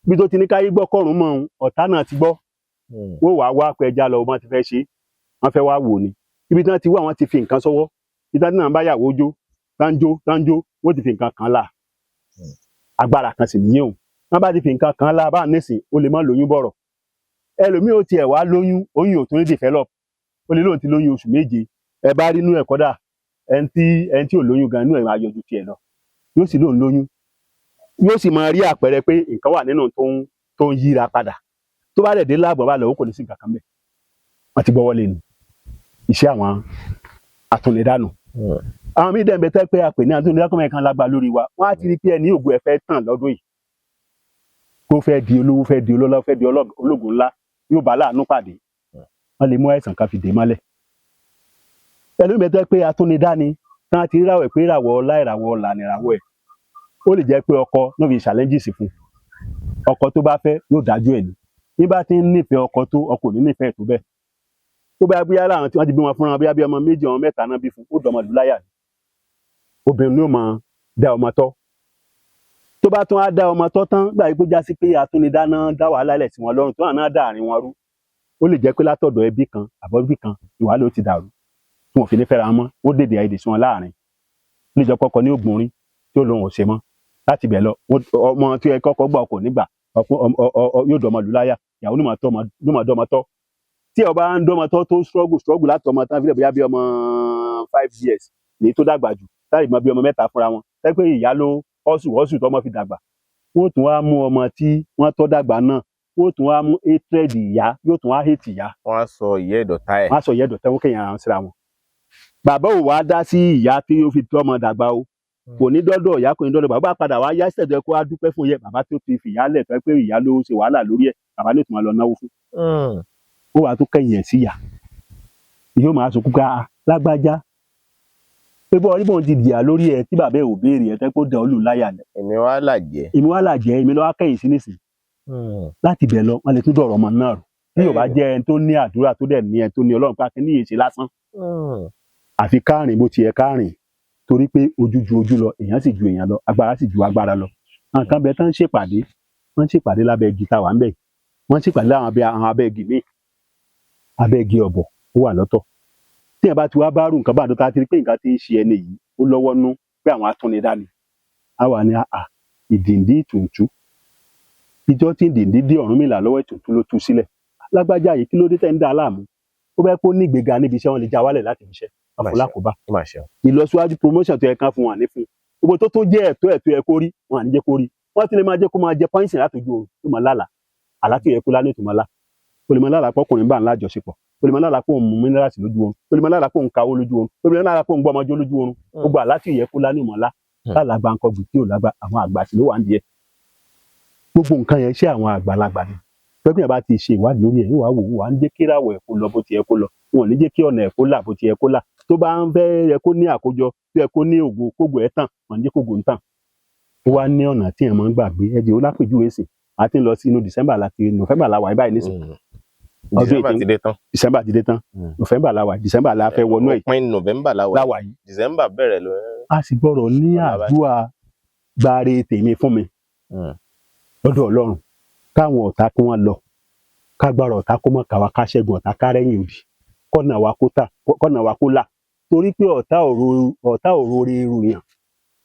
Bí tó ti ní káyé gbọ́ kọ́rùn mọ́ òun, ọ̀tá náà ti gbọ́. Wọ́n wàá wá pé ẹja lọ, wọ́n ti fẹ́ ṣe, wọ́n fẹ́ wá wò ni. Ibi tí wọ́n ti wá, wọ́n ti fi nǹkan sọ́wọ́. Ibi tí wọ́n náà bá yàwó jó tánjó tánjó, wọ́n ti fi nǹkan kan là. Agbára kan sì nìyẹn o. Wọ́n bá ti fi nǹkan kan là bá nísìn, ó lè má lóyún bọ̀rọ̀. Ẹlòmíì ó tiẹ̀ wá lóyún, oyún ò tún ní develop. Ó lè lóun ti lóyún oṣù 7. Ẹ bá rí inú ẹ̀ kọ́dà, ẹni tí ò lóyún gan, inú ẹ̀ máa yọjú tiẹ̀ lọ. Yóò sì lóun lóyún, yóò sì máa rí àpẹẹrẹ pé nǹkan wà nínú tó ń yíra padà. Tó bá dẹ̀ dé láàbọ̀ bá lọ, ó kò ní sí nǹkan kan bẹ́ẹ̀. Wọ́n ti gbọ́wọ́ lé nu iṣẹ́ àwọn atúnidánù. Àwọn míì dẹ̀ ń bẹ tẹ́ pé a pè ní atúnidá kọ́mọ kan lágbá lórí wa. Wọ́n á ti rí pé ẹni ògùn ẹ̀ fẹ́ tàn lọ́dún yìí, kó fẹ́ di olówó, fẹ́ di olólá, fẹ́ di ológun ńlá, yóò bá láàánú pàdé. Wọ́n lè mú àìsàn kan fi dè mọ́lẹ̀. Ẹlòmíì bẹ tẹ́ pé atúnidá ni tí wọ́n ti rí ràwẹ̀ pé ìràwọ̀ ọlá, ìràwọ̀ ọlà ni ìràwọ̀ ẹ̀. Ó lè jẹ́ pé ọkọ ló fi challenges fún. Ọkọ tó bá fẹ́ yóò dájú ẹ̀ ní bí bá ti ń nífẹ̀ẹ́ ọkọ tó, ọkọ ò ní nífẹ̀ẹ́ tó bẹ́ẹ̀. Tó bá bóyá láwọn tí wọ́n ti bí wọn fúnra, bóyá bí ọmọ méjì, ọmọ mẹ́ta náà bí fún, ó dọmọ lù láyà ni. Obìnrin ni ó máa dá ọmọ tọ́. Tó bá tún á dá ọmọ tọ́ tán, gbà yí pé já sí pé atúnidá náà dá wàhálà lẹ̀ sí wọn lọ́rùn, tó hàn náà dá àárín wọn rú, ó lè jẹ́ pé látọ̀dọ̀ ẹbí kan àbọ̀ ẹbí kan ni wàhálà ó ti dàrú tí wọn ò fi ní fẹ́ra wọn mọ́. Ó dèdè àìdè sí wọn láàrin. Ó lè jẹ́ kọ́kọ́ ní ògbónrín tí ó lóun ò ṣe mọ́. Láti ibẹ̀ lọ, ọmọ tí ẹ kọ́kọ́ gbà, ọkọ nígbà yóò dọmọ lù láyà. Ìyàwó ló máa tọ́ ọmọ, ló máa dọ́mọ tọ́. Tí ọba ń dọ́mọ tọ́, tó struggle struggle láti ọmọ tán fílẹ̀, bóyá bí ọmọ 5 years ní tó dàgbà jù, láì mọ bí ọmọ mẹ́ta fúnra wọn, tẹ́ pé ìyá ló hustle hustle tọmọ fi dàgbà, wọ́n tún wá mú ọmọ tí wọ́n tọ́ dàgbà náà, wọ́n tún wá mú hatred ìyá, yóò tún wá hate ìyá.
Wọ́n á sọ ìyá ẹ̀dọ̀tá ẹ̀.
Wọ́n á sọ ìyá ẹ̀dọ̀tẹ́, wọ́n kẹ́yìn ara wọn síra wọn. Bàbá ò wá dá sí ìyá tí ó fi tọ́mọ dàgbà o. Kò ní dọ́dọ̀ ìyá, kò ní dọ́dọ̀ bàbá. Padà wá yá ṣẹ̀dọ̀ kó wá dúpẹ́ fún yẹ bàbá tó ti fìyà lẹ̀, tó pé ìyá ló ṣe wàhálà lórí ẹ̀, bàbá ní ìtumọ̀ lọ náwó fún. Ó wàá tó kẹ́yìn ẹ̀ sí ìyá, yóò máa sunkún ká lágbájá pé bọ́ orí bóun ti dìyà lórí ẹ̀ tí bàbá ẹ̀ ò béèrè ẹ̀, tẹ́ kó dẹ̀ ọ́ lù láyà lẹ̀.
Èmi wá làjẹ́.
Èmi wá làjẹ́, èmi lọ́wọ́ kẹ́yìn sí nísìn. Láti bẹ̀ lọ, wọ́n lè tún dọ̀rọ̀ ọmọ náà rò bí yóò bá jẹ́ ẹni tó ní àdúrà, tó dẹ̀ ní ẹni tó ní Ọlọ́run pé akíní yìí ṣe lásán. Àfi kárìn bó ti yẹ kárìn, torí pé ojú ju ojú lọ, èèyàn sì ju èèyàn lọ, agbára sì ju agbára lọ. Nǹkan bẹ tán ń ṣèpàdé, wọ́n ń ṣèpàdé lábẹ́ igi tá a wà ń bẹ̀ yìí. Wọ́n ń ṣèpàdé láwọn abẹ́ àwọn abẹ́ igi míì, abẹ́ igi ọ̀bọ̀ ó wà lọ́tọ̀. Tí èèyàn bá ti wá bá rú nǹkan bá àdó tá a ti rí pé nǹkan ti ń ṣe ẹni yìí, ó lọ́wọ́ nú pé àwọn atúnidá ni, á wà ní àà ìdìndí ìtùntú. Ìjọ tí ìdìndí dé Ọ̀rúnmìlà lọ́wọ́, ìtùntú ló tú sílẹ̀. Lágbájá yìí, kí ló dé tẹ́ ń dá a láàmú? Ó bẹ́ẹ̀ kó ní ìgbéga níbi iṣẹ́, wọn lè já wálẹ̀ láti ibi iṣẹ́ àfọlákòbá.
Ó mà ṣe o.
Ìlọsíwájú, promotion tó yẹ kán fún wọn, ní fún. Gbogbo tó tún jẹ́ ẹ̀tọ́ ẹ̀ tó yẹ kó rí, wọn à ní jẹ́ kó rí. Wọ́n ti lè máa jẹ́ kó máa jẹ poison látọjú oorun, tó máa lálàá àlá tí ó yẹ kó lá ní ìtumọ̀ lá. Ó lè máa lálàá pọ́kùnrin bá ń lájọṣepọ̀, ó lè máa lálàá pé òun mú minerals lójú oorun, ó lè máa lálàá pé òun kawó lójú oorun, ó lè máa lálàá pé òun gbọ́ ọmọjó lójú oorun. Gbogbo àlá tí ó yẹ kó lá ní ìmọ̀ lá. Lálàá gbàǹkangbì tí ò lágbà, àwọn àgbà sì ló wà ń di ẹ̀. Gbogbo nǹkan yẹn, ṣé àwọn àgbàlagbà ni pẹ́pẹ́ yẹn bá ti ṣe ìwádìí lórí ẹ̀, yóò wá wò ó, wà á ń jẹ́ kí ìràwọ̀ ẹ̀ kó lọ bó ti yẹ kó lọ. Wọn ò ní jẹ́ kí ọ̀nà ẹ̀ kó là bó ti yẹ kó là. Tó bá ń fẹ́ yẹ kó ní àkójọ, tó yẹ kó ní ògo, kógo ẹ̀ tàn, wọn ò ní jẹ́ kógo ń tàn. Ó wá ní ọ̀nà tí èèyàn máa ń gbàgbé ẹ̀jẹ̀ ó lápèjúwe sìn. A ti ń lọ sí inú December láti November la wà ní báyìí nísìn. Ọdún
December
18
ti dé tán.
December ti dé tán. November la wà, December la fẹ́ wọnú ẹ̀.
Òpin November la wà.
La wà yìí.
December bẹ̀rẹ̀ lọ.
A sì gbọ́dọ̀ ní
Ọ̀la báyìí.
àdúrà gbáre tèmi fún mi lọ́dọ̀ Ọlọ́run, káwọn ọ̀tá kí wọ́n lọ, kágbára ọ̀tá kó mọ̀ káwa, ká ṣẹ́gun ọ̀tá, kárẹ́yìn òdì, kọ́nà wa kó tà, kọ́nà wa kó là, torí pé ọ̀tá òro ríru yàn.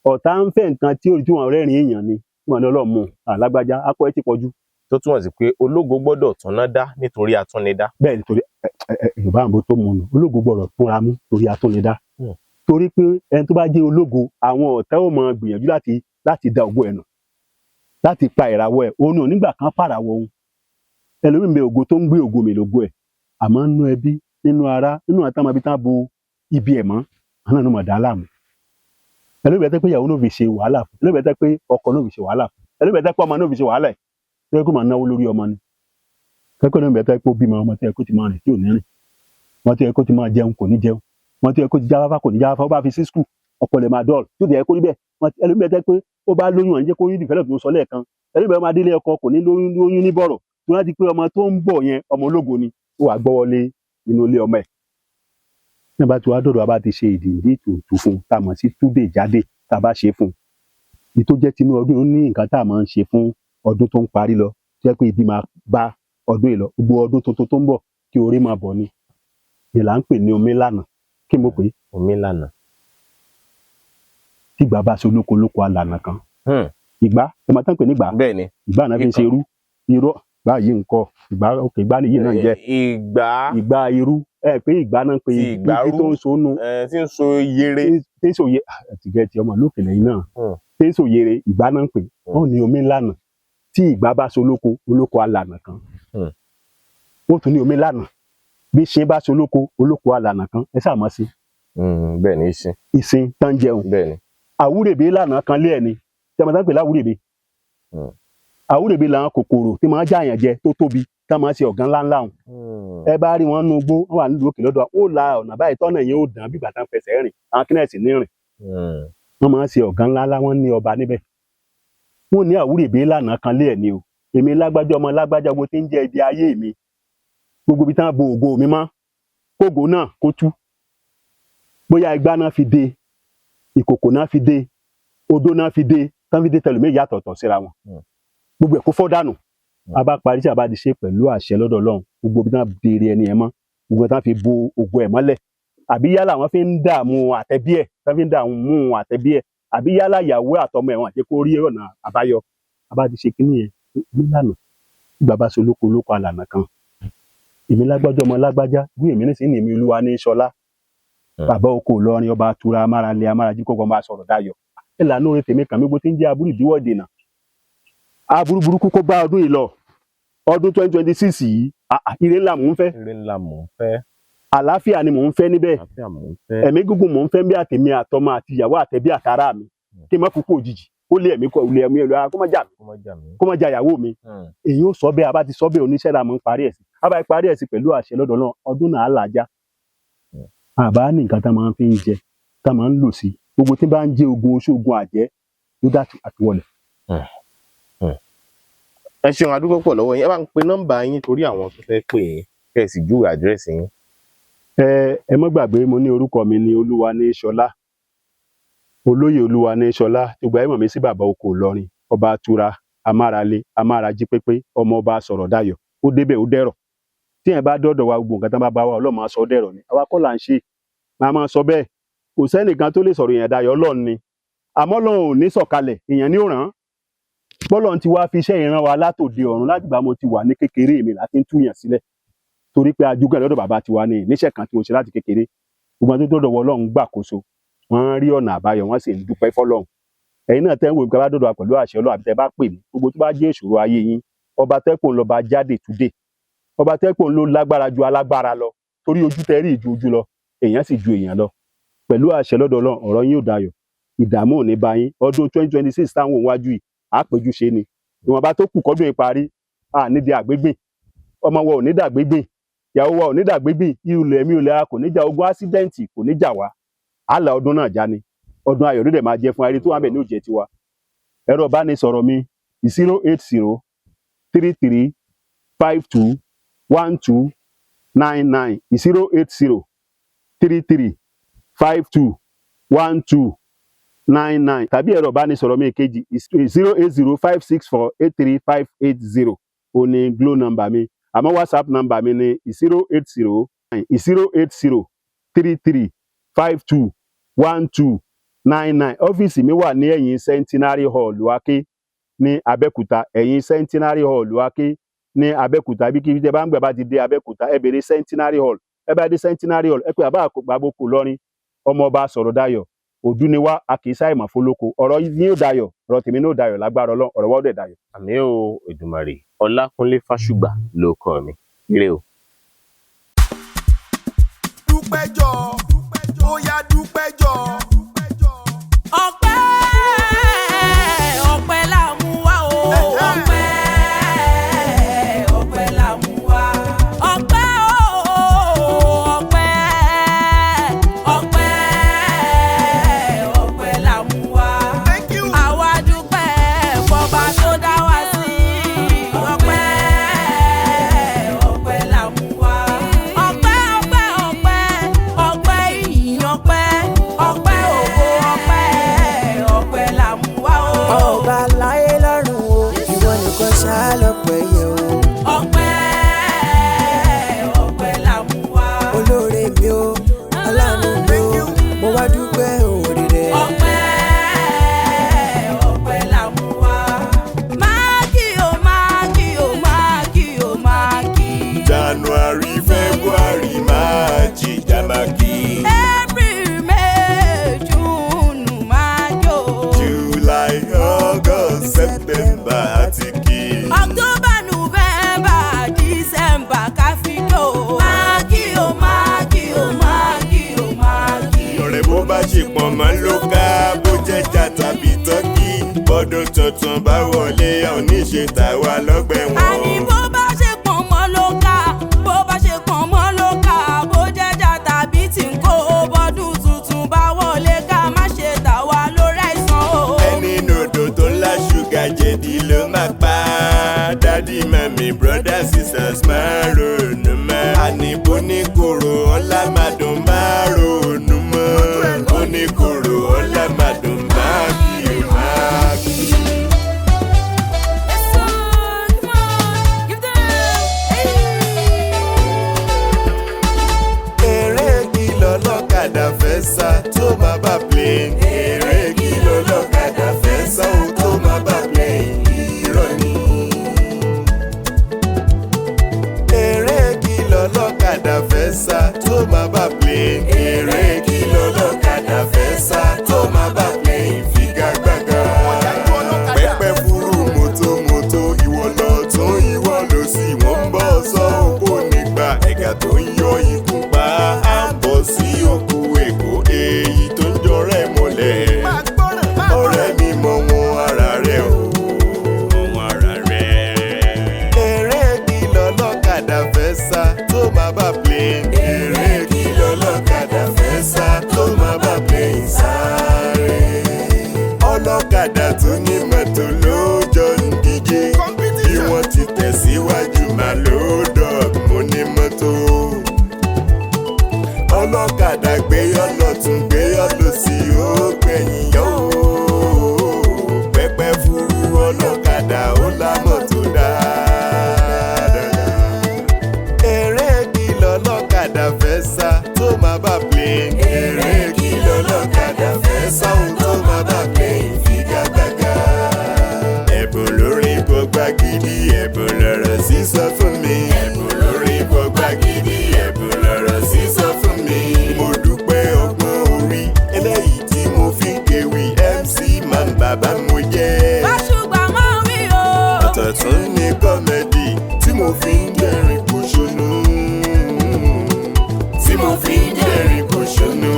Ọ̀tá ń fẹ́ nǹkan tí òrì tí wọ́n rẹ́rìn èèyàn ni wọ́n ní Ọlọ́run mú alágbájá akọ ẹ ti pọ̀jù.
Tó túmọ̀ sí pé ológo gbọ́dọ̀ túnná dá nítorí atúnidá.
Bẹ́ẹ̀ ni, torí ẹ Yorùbá àbò tó mú un, ológo gbọ́dọ̀ túnra mú torí atúnidá. Torí pé ẹni tó bá jẹ́ ológo, àwọn ọ̀tá ò mọ gbìyànjú láti da ògo ẹ̀ nù, láti pa ìràwọ̀ ẹ̀. Òun ò nígbà kan pàràwọ̀ òun. Ẹlòmíì bẹ, ògo tó ń gbé ògo mi lógo ẹ̀, àmọ́ nínú ẹbí, nínú ará, nínú àtàwọn ibi tá a bo ibi ẹ̀ mọ́, àwọn náà ló mọ̀ dá láàmú. Ẹlòmíì bẹ tẹ́ pé ìyàwó náà fi ṣe wàhálà fún, ẹlòmíì bẹ tẹ́ pé ọkọ náà fi ṣe wàhálà fún, ẹlòmíì bẹ tẹ́ pé ọmọ náà fi ṣe wàhálà ẹ̀ tó yẹ kó máa náwó lórí ọmọ ni. Kẹ́kọ̀ọ́ náà bẹ tẹ́ pé ó bímọ, ọmọ tó yẹ kó ti máa rìn tí ò ní rìn, ọmọ tó yẹ kó ti máa jẹun kò ní jẹun, ọmọ tó yẹ kó ti jáfáfá kò ní jáfáfá, ó bá fi sí school, ọpọlọ ẹ̀ máa dull tó ti yẹ kó rí bẹ́ẹ̀. Ẹlòmíì bẹ tẹ́ pé ó bá lóyún, à ń jẹ́ kó rí develop tó sọ lẹ́ẹ̀kan. Ẹlòmíì bẹ máa délé ọkọ, kò ní lóyún, lóyún ní bọ̀rọ̀ tó láti pé ọmọ tó ń bọ̀ yẹn, ọmọ ológo ni, ó wàá gbọ́wọ́lé inú ilé ọmọ ẹ̀. Nígbà tí wàá dọ̀dọ̀, a bá ti ṣe ìdìndín tòótù fún un tá a mọ̀ sí túdè jáde, tá a bá ṣe fún un, èyí tó jẹ́ tinú ọdún, ó ní nǹkan tá a máa ń ṣe fún ọdún tó ń parí lọ, tó jẹ́ pé ibi máa bá ọdún yìí lọ, gbogbo ọdún tuntun tó ń bọ̀, kí orí máa bọ̀ ni. Ìyẹn là ń pè ní omi lànà. Kí mo pè é?
Omi lànà.
Tí ìgbà bá ṣe olóko, olóko alànà kan. Ìgbà ẹ máa tán pè nígbà.
Bẹ́ẹ̀ ni.
Ìgbà náà fi ń ṣe irú irọ́ báyìí nǹkan ìgbà òkè, ìgbà nìyí náà ń jẹ.
Ìgbà.
Ìgbà irú ẹ pé ìgbà náà pé
Ti ìgbà
igi
rú.
tó ń sonu.
Tí ń so yere.
Tí ń sòye àtìgẹ́ ti ọmọ lókè lẹ́yìn náà. Tí ń sòyere, ìgbà náà ń pè. Wọ́n ní omi lànà tí ìgbà bá so olóko, olóko alànà kan. Ó tún ní omi lànà bí ṣe bá so olóko, olóko alànà kan. Ẹ sáà mọ̀ sí.
Bẹ́ẹ̀ ni, ìsìn.
Ìsìn tán jẹun.
Bẹ́ẹ̀ ni.
Àwúrèbé lànà kan lé ẹ̀ ni tí a máa tán pè láwúrèbé. Àwúrèbé làwọn kòkòrò tí máa ń jàyàn jẹ tó tóbi, tá máa ń ṣe ọ̀gán ńláńlá hùn. Ẹ bá rí wọn nú igbó, wọn wà nílùú òkè lọ́dọ̀ wa, ó la ọ̀nà báyìí, tọ́nà yẹn ó dàn bí bàtà ń fẹsẹ̀ rìn, àwọn kínẹ́ẹ̀sì ní rìn. Wọ́n máa ń ṣe ọ̀gán ńláńlá, wọ́n ní ọba níbẹ̀. Wọ́n ní àwúrèbé lànà kan lé ẹ̀ ni o. Èmi lágbájá, ọmọ lágbájá, gbogbo tí ń jẹ́ ibi ayé mi, gbogbo ibi tí wọ́n bo ògo mi mọ́, kógo náà kó tú. Bóyá igbá náà fi dé, ìkòkò náà fi dé, odó náà fi dé, tán fi dé tẹlòmíì yàtọ̀ọ̀tọ̀ síra wọn. Gbogbo ẹ̀ kó fọ́ dànù. A bá parí tí a bá ti ṣe pẹ̀lú àṣẹ lọ́dọ̀ Ọlọ́run, gbogbo ibi tí wọ́n béèrè ẹni ẹ̀ mọ́, gbogbo tí wọ́n fi bo ògo ẹ̀ mọ́lẹ̀, àbí yálà wọ́n fi ń dààmú àtẹ̀bí ẹ̀, tí wọ́n fi ń dààmú àtẹ̀bí ẹ̀, àbí yálà ìyàwó àtọmọ ẹ̀, wọn àti kó rí ọ̀nà àbáyọ, a bá ti ṣe kínní yẹn nílànà tí bàbá ṣe olóko, olóko àlànà kan. Èmi lágbájá, ọmọ lágbájá, bí èmi nísìnyí ní èmi olúwa ní sọlá. Bàbá oko Ìlọrin, ọba atura, amárale, amárají, kókó máa sọ̀rọ̀ dayọ̀. Ìlànà orin tèmi kàn mí, gbogbo tí ń jẹ́ aburú, ìdíwọ́, ìdènà, aburú burúkú kó bá ọdún yìí lọ. Ọdún 2026 yìí, ire ńlá mò ń fẹ́.
Ire ńlá mò ń fẹ́.
Àlàáfíà ni mò ń fẹ́ níbẹ̀.
Àlàáfíà mò ń fẹ́.
Ẹ̀mí gígùn mò ń fẹ́ bí àtèmi àtọmọ àti ìyàwó àtẹbí àtàrà mi, kí n má kúkú òjijì, kó lé ẹ̀mí kọ ilé ẹ̀mí ẹ̀lú, kó má jà mí.
Kó má jà mí.
Kó má jà ìyàwó mi. Èyí ó sọ bẹ́ẹ̀. A bá ti sọ bẹ́ẹ̀, oníṣẹ́ la mọ̀ ń parí ẹ̀ sí. A bá parí ẹ̀ sí pẹ̀lú àṣẹ lọ́dọ̀ náà, ọdún náà á làjá. Àbá ní nǹkan tá máa ń fi ń jẹ, tá máa ń lò sí gbogbo tí bá ń jẹ ogun oṣù, ogun àjẹ́ ló dá àtiwọlẹ̀.
Ẹ ṣeun, adúgbò pọ̀ lọ́wọ́ yín. Ẹ bá ń pe nọ́mbà yín torí àwọn tó fẹ́ pè yín, kẹ́ ẹ sì júwe àdírẹ́sì yín.
Ẹ mọ́ gbàgbé, mo ní orúkọ mi ní olúwa ní sọlá, olóyè olúwa ní sọlá. Gbogbo ayé mọ̀ mí sí bàbá oko Ìlọrin, ọba atura, amárale, amárají pépé, ọmọ ọba sọ̀rọ̀ dayọ̀, ó débẹ̀ ó dẹ̀rọ̀. Tí ẹ̀ bá dọ́dọ̀ wa, gbogbo nǹkan tán bá bá wa, Ọlọ́run máa sọ dẹ̀rọ̀ ni. Àwa kọ́ là ń ṣe, máa máa sọ bẹ́ẹ̀. Kò sẹ́nìkan tó lè sọ̀rọ̀ èèyàn dayọ̀, Ọlọ́run ni. Àmọ́ Ọlọ́run ò ní sọ̀kalẹ̀, èèyàn ní òràn. Bọ́lọ́run ti wá fi iṣẹ́ ìran wa látòde ọ̀run, látìgbà mo ti wà ní kékeré mi láti ń túyàn sílẹ̀. Torí pé ajúgbọ́n lọ́dọ̀ bàbá tiwa ní níṣẹ́ kan tí mo ṣe láti kékeré. Gbogbo àwọn tó dọ̀dọ̀ wọ Ọlọ́run gbàkóso, wọ́n rí ọ̀nà àbáyọ, wọ́n sì ń dúpẹ́ fọ́lọ́run. Ẹ̀yin náà tẹ́ ń wò mí, ká bá dọ̀dọ̀ wa pẹ̀lú àṣẹ Ọlọ́run, àbí tẹ́ bá pè mí, gbogbo tó bá jẹ́ ìṣòro ayé yín, ọba tẹ́kùn lọ́ba jáde túdé, ọba tẹ́kùn ló lágbára ju alágbára lọ, torí ojú tẹ́ rí ìju ojú lọ, èèyàn sì ju èèyàn lọ. Pẹ̀lú àṣẹ lọ́dọ̀ Ọlọ́run, ọ̀rọ̀ yín ò dayọ̀, ìdààmú ò ní bá yín. Ọdún 2026 táwọn òun wájú yìí, àpèjú ṣe ni. Ìwọ̀nba tó kù kọ́dún yìí parí, à nídìí àgbégbìn, ọmọ wa ò ní dàgbégbìn, ìyàwó wa ò ní dàgbégbìn, ilẹ̀ mi ò lè a kò ní jà, ogun ásídẹ́ǹtì kò ní jà wá. Àlà ọdún náà já ni, ọdún ayọ̀ ló dẹ̀ máa jẹ́ fún ayé tó wà bẹ̀ ní òjẹ́ tiwa. Ẹ̀rọ ìbánisọ̀rọ̀ mi 08033521299, 08033521299, tàbí ẹ̀rọ ìbánisọ̀rọ̀ mi kejì 08056483580, ó ní Glo number mi. Àmọ́ WhatsApp number mi ní 080 08033521299. Ọ́fíìsì mi wà ní ẹ̀yìn Centenary Hall Aké ní Abẹ́òkúta, ẹ̀yìn Centenary Hall Aké ní Abẹ́òkúta. Bí kí tẹ bá ń gbà bá ti dé Abẹ́òkúta, ẹ bèrè Centenary Hall. Ẹ bá dé Centenary Hall, ẹ pé bàbá àgbàboko lọ́rin, ọmọọba sọ̀rọ̀ dayọ̀ òdúniwá, a kì í sáìmọ̀ fọlọ́kọ. Ọ̀rọ̀ yín ó dayọ̀, ọ̀rọ̀ tèmi náà ó dayọ̀ lágbára Ọlọ́run, ọ̀rọ̀ wa ó dẹ̀ dayọ̀.
Àmì o Èdùmàrè. Ọlákúnlé Fásùgbà ló kọ mi. Ire o.
Dúpẹ́jọ́, ó yá dúpẹ́jọ́.
Ọpẹ́, ọpẹ́ là mú wá o. Ọpẹ́, ọpẹ́ là mú wá. Ọpẹ́ o, ọpẹ́, ọpẹ́, ọpẹ́ là mú wá.
Thank you.
Àwa dúpẹ́ fọba tó dá wa sí. Ọpẹ́, ọpẹ́ là mú wá. Ọpẹ́, ọpẹ́, ọpẹ́, ọpẹ́ ìyìn, ọpẹ́, ọpẹ́ ògo, ọpẹ́, ọpẹ́ là mú wá o.
Ọba láyé lọ́run o, ìwọ nìkan ṣáá lọ́pẹ́ yẹ o.
Ọpẹ́, ọpẹ́ là mú wá.
Olóore mi o, aláàánú mi o, mo wá dúpẹ́ òwòrè rẹ.
Ọpẹ́, ọpẹ́ là mú wá. Máàkì o, máàkì o, máàkì o, máàkì.
January, February, March, Jamaki.
April, May, June, máa jó.
July, August, September àti kí.
October, November, December, káfíńdò. Máàkì o, máàkì o, máàkì o, máàkì.
Ọ̀rẹ́, bó bá ṣe pọ̀n mọ́ ló ká, bó jẹ́jà tàbí tọ́kì. Bọ́dún tuntun bá wọlé, a ò ní ṣe tàwa lọ́gbẹ̀ wọn.
Àní bó bá ṣe pọ̀n mọ́ ló ká, bó bá ṣe pọ̀n mọ́ ló ká, bó jẹ́jà tàbí tí ń kó, bọ́dún tuntun bá wọlé, ká má ṣe tà wá lórí àìsàn o.
Ẹni nòdò tó ńlá ṣúgà jẹ̀dí ló máa pa á. Daddy, mummy, brother, sisters, máa ronú mọ́. Àní bó ní kòrò ọlá máa dùn, máa ronú mọ́. Bó ní kòrò ọlá máa dùn, máa kí o máa kí. Eré kìlọ̀ lọ́kadà fẹ́ sá tó máa bá plane. Eré kìlọ̀ lọ́kadà fẹ́ sá ó tó máa bá plane. Irọ́ ni. Eré kìlọ̀ lọ́kadà fẹ́ sá tó máa bá plane. Eré kìlọ̀ lọ́kadà fẹ́ sá tó máa bá plane. Figagbága.
Ọ̀dájú ọlọ́kadà.
Pẹ́pẹ́ fúrú mọ́tòmọ́tò, ìwọ lọ tún ìwọ lọ sí, wọ́n ń bọ̀ sọ òkú nígbà ẹ̀gà tó ń yọ ikú pa á ń bọ̀ sí òkú Èkó, èyí tó ń jọrẹ́ mọ́lẹ̀.
Máa gbọ́ràn, máa gbọ́ràn.
Ọ̀rẹ́ mi, mọ wọn ara rẹ o, mọ wọn ara rẹ. Eré kìlọ̀ lọ́kadà fẹ́ sá tó máa bá plane. Eré kìlọ̀ lọ́kadà fẹ́ Gidi ẹ̀bùn lọ̀rọ̀ sísọ fún mi. Mo dúpẹ́ ọgbọ́n orí eléyìí tí mo fi ń kéwì MC Man bàbá mo jẹ́.
Fáṣùgbà máa ń wí o.
Ọ̀tọ̀ tún ní kọ́mẹ́dì tí mo fi ń dẹ́rìn pòṣónú. Tí mo fi ń dẹ́rìn pòṣónú.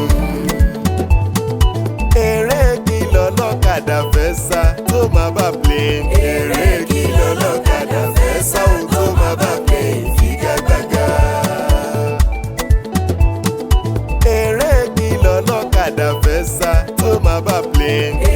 Eré kìlọ̀ lọ́kadà fẹ́ sá tó máa bá plane. Eré kìlọ̀ lọ́kadà fẹ́ sá ó tó máa bá plane figagbága. Eré kìlọ̀ lọ́kadà fẹ́ sá tó máa bá plane.